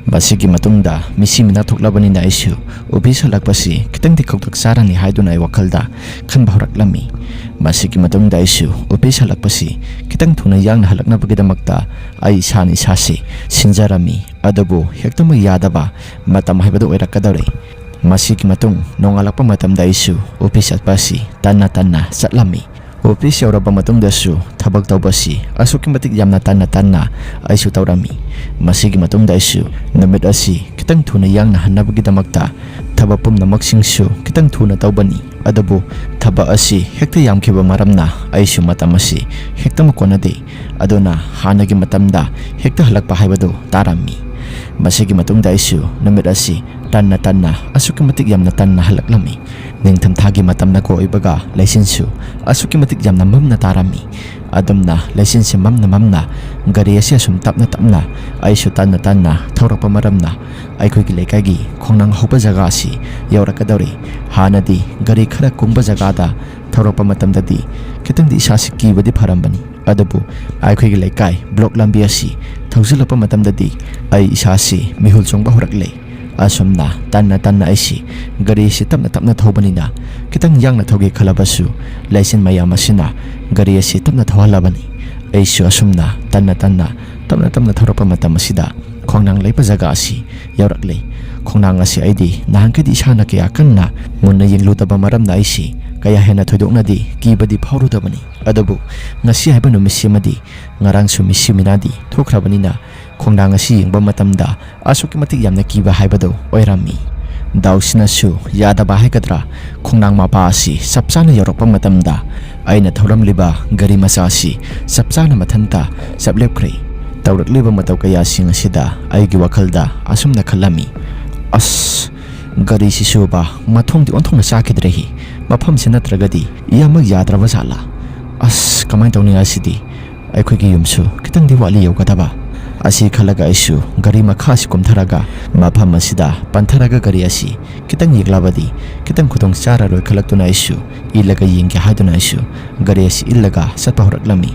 ꯃꯁꯤꯒꯤ ꯃꯇꯨꯡꯗ ꯃꯤꯁꯤ ꯃꯤꯅꯥ ꯊꯣꯛꯂꯕꯅꯤꯅ ꯑꯩꯁꯨ ꯑꯣꯐꯤꯁ ꯍꯜꯂꯛꯄꯁꯤ ꯈꯤꯇꯪꯗꯤ ꯈꯧꯇꯛ ꯆꯥꯔꯅꯤ ꯍꯥꯏꯗꯨꯅ ꯑꯩ ꯋꯥꯈꯜꯗ ꯈꯟꯕ ꯍꯧꯔꯛꯂꯝꯃꯤ꯫ ꯃꯁꯤꯒꯤ ꯃꯇꯨꯡꯗ ꯑꯩꯁꯨ ꯑꯣꯐꯤꯁ ꯍꯜꯂꯛꯄꯁꯤ ꯈꯤꯇꯪ ꯊꯨꯅ ꯌꯥꯡꯅ ꯍꯜꯂꯛꯅꯕꯒꯤꯗꯃꯛꯇ ꯑꯩ ꯏꯁꯥꯅ ꯏꯁꯥꯁꯤ ꯁꯤꯟꯖꯔꯝꯃꯤ꯫ ꯑꯗꯨꯕꯨ ꯍꯦꯛꯇꯃꯛ ꯌꯥꯗꯕ ꯃꯇꯝ ꯍꯥꯏꯕꯗꯨ ꯑꯣꯏꯔꯛꯀꯗꯧꯔꯦ꯫ ꯃꯁꯤꯒꯤ ꯃꯇꯨꯡ ꯅꯣꯡꯉꯥꯜꯂꯛꯄ ꯃꯇꯝꯗ ꯑꯩꯁꯨ ꯑꯣꯐꯤꯁ ꯆꯠꯄ ꯑꯁꯤ ꯇꯟꯅ ꯇꯟꯅ ꯆꯠꯂꯝꯃꯤ꯫ ꯑꯣꯐꯤꯁ ꯌꯧꯔꯕ ꯃꯇꯨꯡꯗꯁꯨ ꯊꯕꯛ ꯇꯧꯕꯁꯤ ꯑꯁꯨꯛꯀꯤ ꯃꯇꯤꯛ ꯌꯥꯝꯅ ꯇꯟꯅ ꯇꯟꯅ ꯑꯩꯁꯨ ꯇꯧꯔꯝꯃꯤ꯫ ꯃꯁꯤꯒꯤ ꯃꯇꯨꯡꯗ ꯑꯩꯁꯨ ꯅꯨꯃꯤꯠ ꯑꯁꯤ ꯈꯤꯇꯪ ꯊꯨꯅ ꯌꯥꯡꯅ ꯍꯟꯅꯕꯒꯤꯗꯃꯛꯇ ꯊꯕꯛ ꯄꯨꯝꯅꯃꯛꯁꯤꯡꯁꯨ ꯈꯤꯇꯪ ꯊꯨꯅ ꯇꯧꯕꯅꯤ꯫ ꯑꯗꯨꯕꯨ ꯊꯕꯛ ꯑꯁꯤ ꯍꯦꯛꯇ ꯌꯥꯝꯈꯤꯕ ꯃꯔꯝꯅ ꯑꯩꯁꯨ ꯃꯇꯝ ꯑꯁꯤ ꯍꯦꯛꯇꯃꯛ ꯀꯣꯟꯅꯗꯦ꯫ ꯑꯗꯨꯅ ꯍꯥꯟꯅꯒꯤ ꯃꯇꯝꯗ ꯍꯦꯛꯇ ꯍꯜꯂꯛꯄ ꯍꯥꯏꯕꯗꯨ ꯇꯥꯔꯝꯃꯤ꯫ ꯃꯁꯤꯒꯤ ꯃꯇꯨꯡꯗ ꯑꯩꯁꯨ ꯅꯨꯃꯤꯠ ꯑꯁꯤ ꯇꯟꯅ ꯇꯟꯅ, ꯑꯁꯨꯛꯀꯤ ꯃꯇꯤꯛ ꯌꯥꯝꯅ ꯇꯟꯅ ꯍꯜꯂꯛꯂꯝꯃꯤ꯫ ꯅꯤꯡꯊꯝꯊꯥꯒꯤ ꯃꯇꯝꯅꯒ ꯑꯣꯏꯕꯒ ꯂꯩꯆꯤꯟꯁꯨ ꯑꯁꯨꯛꯀꯤ ꯃꯇꯤꯛ ꯌꯥꯝꯅ ꯃꯝꯅ ꯇꯥꯔꯝꯃꯤ꯫ ꯑꯗꯨꯝꯅ ꯂꯩꯆꯤꯟꯁꯦ ꯃꯝꯅ ꯃꯝꯅ ꯒꯥꯔꯤ ꯑꯁꯤ ꯑꯁꯨꯝ ꯇꯞꯅ ꯇꯞꯅ ꯑꯩꯁꯨ ꯇꯟꯅ ꯇꯟꯅ ꯊꯧꯔꯛꯄ ꯃꯔꯝꯅ ꯑꯩꯈꯣꯏꯒꯤ ꯂꯩꯀꯥꯏꯒꯤ ꯈꯣꯡꯅꯥꯡ ꯍꯧꯕ ꯖꯒꯥ ꯑꯁꯤ ꯌꯧꯔꯛꯀꯗꯧꯔꯤ꯫ ꯍꯥꯟꯅꯗꯤ ꯒꯥꯔꯤ ꯈꯔ ꯀꯨꯡꯕ ꯖꯒꯥꯗ ꯊꯧꯔꯛꯄ ꯃꯇꯝꯗꯗꯤ ꯈꯤꯇꯪꯗꯤ ꯏꯁꯥꯁꯤ ꯀꯤꯕꯗꯤ ꯐꯔꯝꯕꯅꯤ꯫ ꯑꯗꯨꯕꯨ ꯑꯩꯈꯣꯏꯒꯤ ꯂꯩꯀꯥꯏ ꯕ꯭ꯂꯣꯛ ꯂꯝꯕꯤ ꯑꯁꯤ ꯊꯧꯖꯤꯜꯂꯛꯄ ꯃꯇꯝꯗꯗꯤ ꯑꯩ ꯏꯁꯥꯁꯤ ꯃꯤꯍꯨꯜ ꯆꯣꯡꯕ ꯍꯧꯔꯛꯂꯦ꯫ ꯑꯁꯨꯝꯅ ꯇꯟꯅ ꯇꯟꯅ ꯑꯩꯁꯤ ꯒꯥꯔꯤ ꯑꯁꯤ ꯇꯞꯅ ꯇꯞꯅ ꯊꯧꯕꯅꯤꯅ ꯈꯤꯇꯪ ꯌꯥꯡꯅ ꯊꯧꯒꯦ ꯈꯜꯂꯕꯁꯨ ꯂꯩꯆꯤꯟ ꯃꯌꯥꯝ ꯑꯁꯤꯅ ꯒꯥꯔꯤ ꯑꯁꯤ ꯇꯞꯅ ꯊꯧꯍꯜꯂꯕꯅꯤ꯫ ꯑꯩꯁꯨ ꯑꯁꯨꯝꯅ ꯇꯟꯅ ꯇꯟꯅ, ꯇꯞꯅ ꯇꯞꯅ ꯊꯧꯔꯛꯄ ꯃꯇꯝ ꯑꯁꯤꯗ ꯈꯣꯡꯅꯥꯡ ꯂꯩꯕ ꯖꯒꯥ ꯑꯁꯤ ꯌꯧꯔꯛꯂꯦ꯫ ꯈꯣꯡꯅꯥꯡ ꯑꯁꯤ ꯑꯩꯗꯤ ꯅꯍꯥꯟꯈꯩꯗꯤ ꯏꯁꯥꯅ ꯀꯌꯥ ꯀꯟꯅ ꯃꯨꯟꯅ ꯌꯦꯡꯂꯨꯗꯕ ꯃꯔꯝꯅ ꯑꯩꯁꯤ ꯀꯌꯥ ꯍꯦꯟꯅ ꯊꯣꯏꯗꯣꯛꯅꯗꯤ ꯀꯤꯕꯗꯤ ꯐꯥꯎꯔꯨꯗꯕꯅꯤ꯫ ꯑꯗꯨꯕꯨ ꯉꯁꯤ ꯍꯥꯏꯕ ꯅꯨꯃꯤꯠꯁꯤꯃꯗꯤ ꯉꯔꯥꯡꯁꯨ ꯃꯤꯁꯤ ꯃꯤꯅꯥꯗꯤ ꯊꯣꯛꯈ꯭ꯔꯕꯅꯤꯅ ꯈꯣꯡꯅꯥꯡ ꯑꯁꯤ ꯌꯦꯡꯕ ꯃꯇꯝꯗ ꯑꯁꯨꯛꯀꯤ ꯃꯇꯤꯛ ꯌꯥꯝꯅ ꯀꯤꯕ ꯍꯥꯏꯕꯗꯨ ꯑꯣꯏꯔꯝꯃꯤ꯫ ꯗꯥꯎꯁꯤꯅꯁꯨ ꯌꯥꯗꯕ ꯍꯥꯏꯒꯗ꯭ꯔꯥ, ꯈꯣꯡꯅꯥꯡ ꯃꯄꯥ ꯑꯁꯤ ꯆꯞ ꯆꯥꯅ ꯌꯧꯔꯛꯄ ꯃꯇꯝꯗ ꯑꯩꯅ ꯊꯧꯔꯝꯂꯤꯕ ꯒꯥꯔꯤ ꯃꯆꯥ ꯑꯁꯤ ꯆꯞ ꯆꯥꯅ ꯃꯊꯟꯇ ꯆꯞ ꯂꯦꯞꯈ꯭ꯔꯦ꯫ ꯇꯧꯔꯛꯂꯤꯕ ꯃꯇꯧ ꯀꯌꯥꯁꯤꯡ ꯑꯁꯤꯗ ꯑꯩꯒꯤ ꯋꯥꯈꯜꯗ ꯑꯁꯨꯝꯅ ꯈꯜꯂꯝꯃꯤ, "ꯑꯁ, ꯒꯥꯔꯤꯁꯤꯁꯨꯕ ꯃꯊꯣꯡꯗꯤ ꯑꯣꯟꯊꯣꯛꯅ ꯆꯥꯈꯤꯗ꯭ꯔꯦꯍꯦ꯫ ꯃꯐꯝꯁꯤ ꯅꯠꯇ꯭ꯔꯒꯗꯤ ꯏꯌꯥꯃꯛ ꯌꯥꯗ꯭ꯔꯕ ꯖꯥꯠꯂꯥ? ꯑꯁ, ꯀꯃꯥꯏꯅ ꯇꯧꯅꯤ ꯑꯁꯤꯗꯤ? ꯑꯩꯈꯣꯏꯒꯤ ꯌꯨꯝꯁꯨ ꯈꯤꯇꯪꯗꯤ ꯋꯥꯠꯂꯤ ꯌꯧꯒꯗꯕ꯫ ꯑꯁꯤ ꯈꯜꯂꯒ ꯑꯩꯁꯨ ꯒꯥꯔꯤ ꯃꯈꯥ ꯑꯁꯤ ꯀꯨꯝꯊꯔꯒ ꯃꯐꯝ ꯑꯁꯤꯗ ꯄꯟꯊꯔꯒ ꯒꯥꯔꯤ ꯑꯁꯤ ꯈꯤꯇꯪ ꯌꯦꯛꯂꯕꯗꯤ ꯈꯤꯇꯪ ꯈꯨꯗꯣꯡ ꯆꯥꯔꯔꯣꯏ ꯈꯜꯂꯛꯇꯨꯅ ꯑꯩꯁꯨ ꯏꯜꯂꯒ ꯌꯦꯡꯒꯦ ꯍꯥꯏꯗꯨꯅ ꯑꯩꯁꯨ ꯒꯥꯔꯤ ꯑꯁꯤ ꯏꯜꯂꯒ ꯆꯠꯄ ꯍꯧꯔꯛꯂꯝꯃꯤ꯫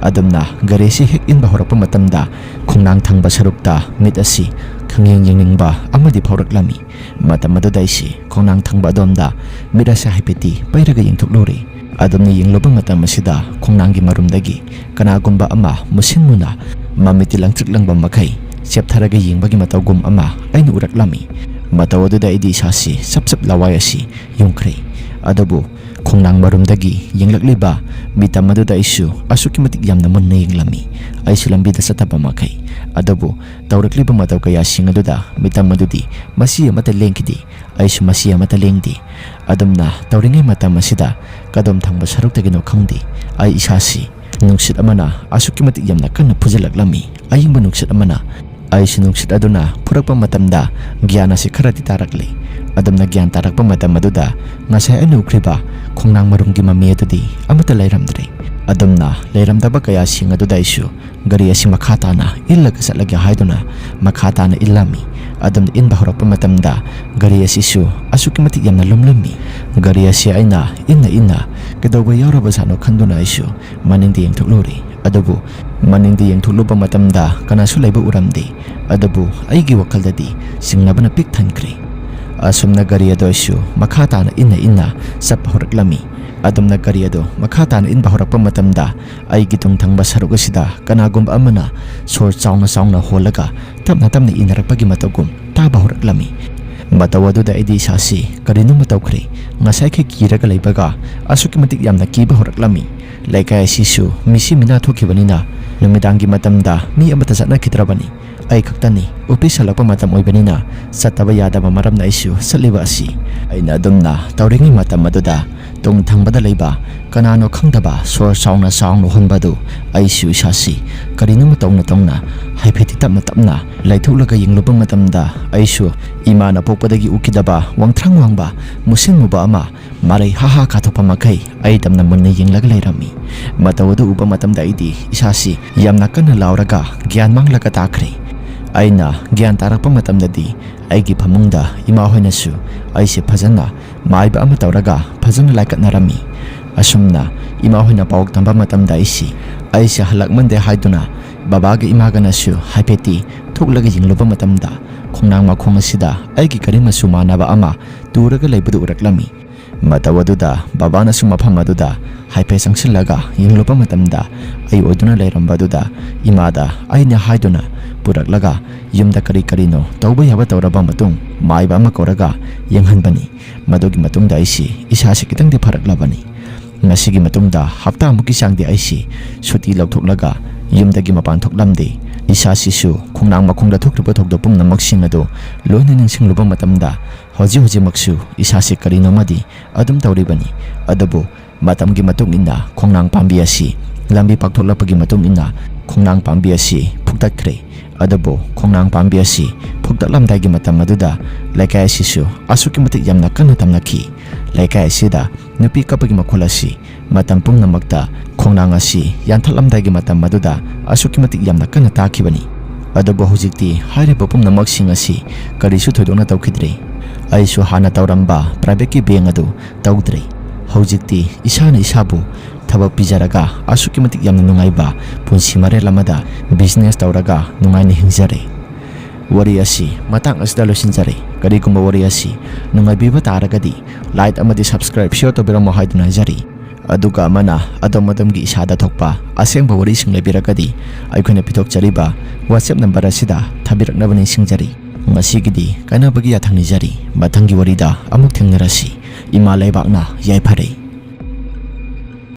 ꯑꯗꯨꯝꯅ ꯒꯥꯔꯤ ꯑꯁꯤ ꯍꯦꯛ ꯏꯟꯕ ꯍꯧꯔꯛꯄ ꯃꯇꯝꯗ ꯈꯣꯡꯅꯥꯡ ꯊꯪꯕ ꯁꯔꯨꯛꯇ ꯃꯤꯠ ꯑꯁꯤ ꯈꯪꯌꯦꯡ ꯌꯦꯡꯅꯤꯡꯕ ꯑꯃꯗꯤ ꯐꯥꯎꯔꯛꯂꯝꯃꯤ꯫ ꯃꯇꯝ ꯑꯗꯨꯗ ꯑꯩꯁꯤ ꯈꯣꯡꯅꯥꯡ ꯊꯪꯕ ꯑꯗꯣꯝꯗ ꯃꯤꯠ ꯑꯁꯤ ꯍꯥꯏꯐꯦꯠꯇꯤ ꯄꯩꯔꯒ ꯌꯦꯡꯊꯣꯛꯂꯨꯔꯦ꯫ ꯑꯗꯨꯝꯅ ꯌꯦꯡꯂꯨꯕ ꯃꯇꯝ ꯑꯁꯤꯗ ꯈꯣꯡꯅꯥꯡꯒꯤ ꯃꯔꯨꯝꯗꯒꯤ ꯀꯅꯥꯒꯨꯝꯕ ꯑꯃ ꯃꯨꯁꯤꯟ ꯃꯨꯅ ꯃꯃꯤꯠꯇꯤ ꯂꯪꯇ꯭ꯔꯤꯛ ꯂꯪꯕ ꯃꯈꯩ ꯆꯦꯞꯊꯔꯒ ꯌꯦꯡꯕꯒꯤ ꯃꯇꯧꯒꯨꯝ ꯑꯃ ꯑꯩꯅ ꯎꯔꯛꯂꯝꯃꯤ꯫ ꯃꯇꯧ ꯑꯗꯨꯗ ꯑꯩꯗꯤ ꯏꯁꯥꯁꯤ ꯆꯞ ꯆꯞ ꯂꯋꯥꯏ ꯑꯁꯤ ꯌꯨꯡꯈ꯭ꯔꯦ꯫ ꯑꯗꯨꯕꯨ ꯈꯣꯡꯅꯥꯡ ꯃꯔꯨꯝꯗꯒꯤ ꯌꯦꯡꯂꯛꯂꯤꯕ ꯃꯤꯇꯝ ꯑꯗꯨꯗ ꯑꯩꯁꯨ ꯑꯁꯨꯛꯀꯤ ꯃꯇꯤꯛ ꯌꯥꯝꯅ ꯃꯨꯟꯅ ꯌꯦꯡꯂꯝꯃꯤ꯫ ꯑꯩꯁꯨ ꯂꯝꯕꯤꯗ ꯆꯠꯇꯕ ꯃꯈꯩ꯫ ꯑꯗꯨꯕꯨ ꯇꯧꯔꯛꯂꯤꯕ ꯃꯇꯧ ꯀꯌꯥꯁꯤꯡ ꯑꯗꯨꯗ ꯃꯤꯇꯝ ꯑꯗꯨꯗꯤ ꯃꯁꯤ ꯑꯃꯠꯇ ꯂꯦꯡꯈꯤꯗꯦ꯫ ꯑꯩꯁꯨ ꯃꯁꯤ ꯑꯃꯠꯇ ꯂꯦꯡꯗꯦ꯫ ꯑꯗꯨꯝꯅ ꯇꯧꯔꯤꯉꯩ ꯃꯇꯝ ꯑꯁꯤꯗ ꯀꯗꯣꯝ ꯊꯪꯕ ꯁꯔꯨꯛꯇꯒꯤꯅꯣ ꯈꯪꯗꯦ, ꯑꯩ ꯏꯁꯥꯁꯤ ꯅꯨꯡꯁꯤꯠ ꯑꯃꯅ ꯑꯁꯨꯛꯀꯤ ꯃꯇꯤꯛ ꯌꯥꯝꯅ ꯀꯟꯅ ꯐꯨꯖꯤꯜꯂꯛꯂꯝꯃꯤ꯫ ꯑꯏꯪꯕ ꯅꯨꯡꯁꯤꯠ ꯑꯃꯅ꯫ ꯑꯩꯁꯨ ꯅꯨꯡꯁꯤꯠ ꯑꯗꯨꯅ ꯐꯨꯔꯛꯄ ꯃꯇꯝꯗ ꯒ꯭ꯌꯥꯟ ꯑꯁꯤ ꯈꯔꯗꯤ ꯇꯥꯔꯛꯂꯦ꯫ ꯑꯗꯨꯝꯅ ꯒ꯭ꯌꯥꯟ ꯇꯥꯔꯛꯄ ꯃꯇꯝ ꯑꯗꯨꯗ ꯉꯁꯥꯏ ꯑꯩꯅ ꯎꯈ꯭ꯔꯤꯕ ꯈꯣꯡꯅꯥꯡ ꯃꯔꯨꯝꯒꯤ ꯃꯃꯤ ꯑꯗꯨꯗꯤ ꯑꯃꯠꯇ ꯂꯩꯔꯝꯗ꯭ꯔꯦ꯫ ꯑꯗꯨꯝꯅ ꯂꯩꯔꯝꯗꯕ ꯀꯌꯥꯁꯤꯡ ꯑꯗꯨꯗ ꯑꯩꯁꯨ ꯒꯥꯔꯤ ꯑꯁꯤ ꯃꯈꯥ ꯇꯥꯅ ꯏꯜꯂꯒ ꯆꯠꯂꯒꯦ ꯍꯥꯏꯗꯨꯅ ꯃꯈꯥ ꯇꯥꯅ ꯏꯜꯂꯝꯃꯤ꯫ ꯑꯗꯨꯝꯅ ꯏꯟꯕ ꯍꯧꯔꯛꯄ ꯃꯇꯝꯗ ꯒꯥꯔꯤ ꯑꯁꯤꯁꯨ ꯑꯁꯨꯛꯀꯤ ꯃꯇꯤꯛ ꯌꯥꯝꯅ ꯂꯨꯝꯂꯝꯃꯤ꯫ ꯒꯥꯔꯤ ꯑꯁꯤ ꯑꯩꯅ ꯏꯟꯅ ꯏꯟꯅ ꯀꯩꯗꯧꯕ ꯌꯥꯎꯔꯕꯖꯥꯠꯅꯣ ꯈꯟꯗꯨꯅ ꯑꯩꯁꯨ ꯃꯅꯤꯡꯗ ꯌꯦꯡꯊꯣꯛꯂꯨꯔꯦ꯫ ꯑꯗꯨꯕꯨ ꯃꯅꯤꯡꯗ ꯌꯦꯡꯊꯣꯛꯂꯨꯕ ꯃꯇꯝꯗ ꯀꯅꯥꯁꯨ ꯂꯩꯕ ꯎꯔꯝꯗꯦ꯫ ꯑꯗꯨꯕꯨ ꯑꯩꯒꯤ ꯋꯥꯈꯜꯗꯗꯤ ꯆꯤꯡꯅꯕꯅ ꯄꯤꯛ ꯊꯟꯈ꯭ꯔꯦ꯫ ꯑꯁꯨꯝꯅ ꯒꯥꯔꯤ ꯑꯗꯨ ꯑꯩꯁꯨ ꯃꯈꯥ ꯇꯥꯅ ꯏꯟꯅ ꯏꯟꯅ ꯆꯠꯄ ꯍꯧꯔꯛꯂꯝꯃꯤ꯫ ꯑꯗꯨꯝꯅ ꯒꯥꯔꯤ ꯑꯗꯨ ꯃꯈꯥ ꯇꯥꯅ ꯏꯟꯕ ꯍꯧꯔꯛꯄ ꯃꯇꯝꯗ ꯑꯩꯒꯤ ꯇꯨꯡ ꯊꯪꯕ ꯁꯔꯨꯛ ꯑꯁꯤꯗ ꯀꯅꯥꯒꯨꯝꯕ ꯑꯃꯅ ꯁꯣꯔ ꯆꯥꯎꯅ ꯆꯥꯎꯅ ꯍꯣꯜꯂꯒ ꯇꯞꯅ ꯇꯞꯅ ꯏꯟꯅꯔꯛꯄꯒꯤ ꯃꯇꯧꯒꯨꯝ ꯇꯥꯕ ꯍꯧꯔꯛꯂꯝꯃꯤ꯫ ꯃꯇꯧ ꯑꯗꯨꯗ ꯑꯩꯗꯤ ꯏꯁꯥꯁꯤ ꯀꯔꯤꯅꯣꯃ ꯇꯧꯈ꯭ꯔꯦ꯫ ꯉꯁꯥꯏꯈꯩ ꯀꯤꯔꯒ ꯂꯩꯕꯒ ꯑꯁꯨꯛꯀꯤ ꯃꯇꯤꯛ ꯌꯥꯝꯅ ꯀꯤꯕ ꯍꯧꯔꯛꯂꯝꯃꯤ꯫ ꯂꯩꯀꯥꯏ ꯑꯁꯤꯁꯨ ꯃꯤꯁꯤ ꯃꯤꯅꯥ ꯊꯣꯛꯈꯤꯕꯅꯤꯅ ꯅꯨꯃꯤꯗꯥꯡꯒꯤ ꯃꯇꯝꯗ ꯃꯤ ꯑꯃꯠꯇ ꯆꯠꯅꯈꯤꯗ꯭ꯔꯕꯅꯤ꯫ ꯑꯩ ꯈꯛꯇꯅꯤ꯫ ꯑꯣꯐꯤꯁ ꯍꯜꯂꯛꯄ ꯃꯇꯝ ꯑꯣꯏꯕꯅꯤꯅ ꯆꯠꯇꯕ ꯌꯥꯗꯕ ꯃꯔꯝꯅ ꯑꯩꯁꯨ ꯆꯠꯂꯤꯕ ꯑꯁꯤ꯫ ꯑꯩꯅ ꯑꯗꯨꯝꯅ ꯇꯧꯔꯤꯉꯩ ꯃꯇꯝ ꯑꯗꯨꯗ ꯇꯨꯡ ꯊꯪꯕꯗ ꯂꯩꯕ ꯀꯅꯥꯅꯣ ꯈꯪꯗꯕ ꯁꯣꯔ ꯆꯥꯎꯅ ꯆꯥꯎꯅ ꯍꯣꯟꯕ ꯑꯗꯨ ꯑꯩꯁꯨ ꯏꯁꯥꯁꯤ ꯀꯔꯤꯅꯣꯃ ꯇꯧꯅ ꯇꯧꯅ ꯍꯥꯏꯐꯦꯠꯇꯤ ꯇꯞꯅ ꯇꯞꯅ ꯂꯩꯊꯣꯛꯂꯒ ꯌꯦꯡꯂꯨꯕ ꯃꯇꯝꯗ ꯑꯩꯁꯨ ꯏꯃꯥꯅ ꯄꯣꯛꯄꯗꯒꯤ ꯎꯈꯤꯗꯕ ꯋꯥꯡꯊ꯭ꯔꯥꯡ ꯋꯥꯡꯕ ꯃꯨꯁꯤꯟ ꯃꯨꯕ ꯑꯃ ꯃꯔꯩ ꯍꯥ ꯍꯥ ꯀꯥꯊꯣꯛꯄ ꯃꯈꯩ ꯑꯩ ꯇꯝꯅ ꯃꯨꯟꯅ ꯌꯦꯡꯂꯒ ꯂꯩꯔꯝꯃꯤ꯫ ꯃꯇꯧ ꯑꯗꯨ ꯎꯕ ꯃꯇꯝꯗ ꯑꯩꯗꯤ ꯏꯁꯥꯁꯤ ꯌꯥꯝꯅ ꯀꯟꯅ ꯂꯥꯎꯔꯒ ꯒ꯭ꯌꯥꯟ ꯃꯥꯡꯂꯒ ꯇꯥꯈ꯭ꯔꯦ꯫ ꯑꯩꯅ ꯒ꯭ꯌꯥꯟ ꯇꯥꯔꯛꯄ ꯃꯇꯝꯗꯗꯤ ꯑꯩꯒꯤ ꯐꯃꯨꯡꯗ ꯏꯃꯥ ꯍꯣꯏꯅꯁꯨ ꯑꯩꯁꯦ ꯐꯖꯅ ꯃꯥꯏꯕ ꯑꯃ ꯇꯧꯔꯒ ꯐꯖꯅ ꯂꯥꯏꯀꯠꯅꯔꯝꯃꯤ꯫ ꯑꯁꯨꯝꯅ ꯏꯃꯥ ꯍꯣꯏꯅ ꯄꯥꯎ ꯇꯝꯕ ꯃꯇꯝꯗ ꯑꯩꯁꯤ, ꯑꯩꯁꯦ ꯍꯜꯂꯛꯃꯟꯗꯦ ꯍꯥꯏꯗꯨꯅ ꯕꯕꯥꯒ ꯏꯃꯥꯒꯅꯁꯨ ꯍꯥꯏꯐꯦꯠꯇꯤ ꯊꯣꯛꯂꯒ ꯌꯦꯡꯂꯨꯕ ꯃꯇꯝꯗ ꯈꯣꯡꯅꯥꯡ ꯃꯈꯣꯡ ꯑꯁꯤꯗ ꯑꯩꯒꯤ ꯒꯥꯔꯤ ꯃꯆꯨ ꯃꯥꯟꯅꯕ ꯑꯃ ꯇꯨꯔꯒ ꯂꯩꯕꯗꯨ ꯎꯔꯛꯂꯝꯃꯤ꯫ ꯃꯇꯧ ꯑꯗꯨꯗ ꯕꯕꯥꯅꯁꯨ ꯃꯐꯝ ꯑꯗꯨꯗ ꯍꯥꯏꯐꯦꯠ ꯆꯪꯁꯤꯜꯂꯒ ꯌꯦꯡꯂꯨꯕ ꯃꯇꯝꯗ ꯑꯩ ꯑꯣꯏꯗꯨꯅ ꯂꯩꯔꯝꯕ ꯑꯗꯨꯗ ꯏꯃꯥꯗ ꯑꯩꯅ ꯍꯥꯏꯗꯨꯅ ꯄꯨꯔꯛꯂꯒ ꯌꯨꯝꯗ ꯀꯔꯤ ꯀꯔꯤꯅꯣ ꯇꯧꯕ ꯌꯥꯕ ꯇꯧꯔꯕ ꯃꯇꯨꯡ ꯃꯥꯏꯕ ꯑꯃ ꯀꯧꯔꯒ ꯌꯦꯡꯍꯟꯕꯅꯤ꯫ ꯃꯗꯨꯒꯤ ꯃꯇꯨꯡꯗ ꯑꯩꯁꯤ ꯏꯁꯥꯁꯤ ꯈꯤꯇꯪꯗꯤ ꯐꯔꯛꯂꯕꯅꯤ꯫ ꯃꯁꯤꯒꯤ ꯃꯇꯨꯡꯗ ꯍꯞꯇꯥꯃꯨꯛꯀꯤ ꯆꯥꯡꯗꯤ ꯑꯩꯁꯤ ꯁꯨꯇꯤ ꯂꯧꯊꯣꯛꯂꯒ ꯌꯨꯝꯗꯒꯤ ꯃꯄꯥꯟ ꯊꯣꯛꯂꯝꯗꯦ꯫ ꯏꯁꯥꯁꯤꯁꯨ ꯈꯣꯡꯅꯥꯡ ꯃꯈꯣꯡꯗ ꯊꯣꯛꯈ꯭ꯔꯤꯕ ꯊꯧꯗꯣꯛ ꯄꯨꯝꯅꯃꯛꯁꯤꯡ ꯑꯗꯨ ꯂꯣꯏꯅ ꯅꯤꯡꯁꯤꯡꯂꯨꯕ ꯃꯇꯝꯗ ꯍꯧꯖꯤꯛ ꯍꯧꯖꯤꯛꯃꯛꯁꯨ ꯏꯁꯥꯁꯤ ꯀꯔꯤꯅꯣꯃꯗꯤ ꯑꯗꯨꯝ ꯇꯧꯔꯤꯕꯅꯤ꯫ ꯑꯗꯨꯕꯨ ꯃꯇꯝꯒꯤ ꯃꯇꯨꯡ ꯏꯟꯅ ꯈꯣꯡꯅꯥꯡ ꯄꯥꯝꯕꯤ ꯑꯁꯤ ꯂꯝꯕꯤ ꯄꯥꯛꯊꯣꯛꯂꯛꯄꯒꯤ ꯃꯇꯨꯡ ꯏꯟꯅ ꯈꯣꯡꯅꯥꯡ ꯄꯥꯝꯕꯤ ꯑꯁꯤ ꯐꯨꯛꯇꯠꯈ꯭ꯔꯦ꯫ ꯑꯗꯨꯕꯨ ꯈꯣꯡꯅꯥꯡ ꯄꯥꯝꯕꯤ ꯑꯁꯤ ꯐꯨꯛꯇꯠꯂꯝꯗꯥꯏꯒꯤ ꯃꯇꯝ ꯑꯗꯨꯗ ꯂꯩꯀꯥꯏ ꯑꯁꯤꯁꯨ ꯑꯁꯨꯛꯀꯤ ꯃꯇꯤꯛ ꯌꯥꯝꯅ ꯀꯟꯅ ꯇꯝꯅꯈꯤ꯫ ꯂꯩꯀꯥꯏ ꯑꯁꯤꯗ ꯅꯨꯄꯤ ꯀꯞꯄꯒꯤ ꯃꯈꯣꯜ ꯑꯁꯤ ꯃꯇꯝ ꯄꯨꯝꯅꯃꯛꯇ ꯈꯣꯡꯅꯥꯡ ꯑꯁꯤ ꯌꯥꯟꯊꯠꯂꯝꯗꯥꯏꯒꯤ ꯃꯇꯝ ꯑꯗꯨꯗ ꯑꯁꯨꯛꯀꯤ ꯃꯇꯤꯛ ꯌꯥꯝꯅ ꯀꯟꯅ ꯇꯥꯈꯤꯕꯅꯤ꯫ ꯑꯗꯨꯕꯨ ꯍꯧꯖꯤꯛꯇꯤ ꯍꯥꯏꯔꯤꯕ ꯄꯨꯝꯅꯃꯛꯁꯤꯡ ꯑꯁꯤ ꯀꯔꯤꯁꯨ ꯊꯣꯏꯗꯣꯛꯅ ꯇꯧꯈꯤꯗ꯭ꯔꯦ꯫ ꯑꯩꯁꯨ ꯍꯥꯟꯅ ꯇꯧꯔꯝꯕ ꯄ꯭ꯔꯥꯏꯚꯦꯠꯀꯤ ꯕꯦꯡ ꯑꯗꯨ ꯇꯧꯗ꯭ꯔꯦ꯫ ꯍꯧꯖꯤꯛꯇꯤ ꯏꯁꯥꯅ ꯏꯁꯥꯕꯨ ꯊꯕꯛ ꯄꯤꯖꯔꯒ ꯑꯁꯨꯛꯀꯤ ꯃꯇꯤꯛ ꯌꯥꯝꯅ ꯅꯨꯡꯉꯥꯏꯕ ꯄꯨꯟꯁꯤ ꯃꯔꯦꯜ ꯑꯃꯗ ꯕꯤꯖꯤꯅꯦꯁ ꯇꯧꯔꯒ ꯅꯨꯡꯉꯥꯏꯅ ꯍꯤꯡꯖꯔꯦ꯫ ꯋꯥꯔꯤ ꯑꯁꯤ ꯃꯇꯥꯡ ꯑꯁꯤꯗ ꯂꯣꯏꯁꯤꯟꯖꯔꯦ꯫ ꯀꯔꯤꯒꯨꯝꯕ ꯋꯥꯔꯤ ꯑꯁꯤ ꯅꯨꯡꯉꯥꯏꯕꯤꯕ ꯇꯥꯔꯒꯗꯤ like ꯑꯃꯗꯤ subscribe, share ꯇꯧꯕꯤꯔꯝꯃꯣ ꯍꯥꯏꯗꯨꯅ ꯍꯥꯏꯖꯔꯤ꯫ ꯑꯗꯨꯒ ꯑꯃꯅ ꯑꯗꯣꯝ ꯑꯗꯣꯝꯒꯤ ꯏꯁꯥꯗ ꯊꯣꯛꯄ ꯑꯁꯦꯡꯕ ꯋꯥꯔꯤꯁꯤꯡ ꯂꯩꯕꯤꯔꯒꯗꯤ ꯑꯩꯈꯣꯏꯅ ꯄꯤꯊꯣꯛꯆꯔꯤꯕ WhatsApp ꯅꯝꯕꯔ ꯑꯁꯤꯗ ꯊꯥꯕꯤꯔꯛꯅꯕ ꯅꯤꯡꯁꯤꯡꯖꯔꯤ꯫ ꯉꯁꯤꯒꯤꯗꯤ ꯀꯥꯏꯅꯕꯒꯤ ꯌꯥꯊꯪ ꯅꯤꯖꯔꯤ꯫ ꯃꯊꯪꯒꯤ ꯋꯥꯔꯤꯗ ꯑꯃꯨꯛ ꯊꯦꯡꯅꯔꯁꯤ꯫ ꯏꯃꯥ ꯂꯩꯕꯥꯛꯅ ꯌꯥꯏꯐꯔꯦ꯫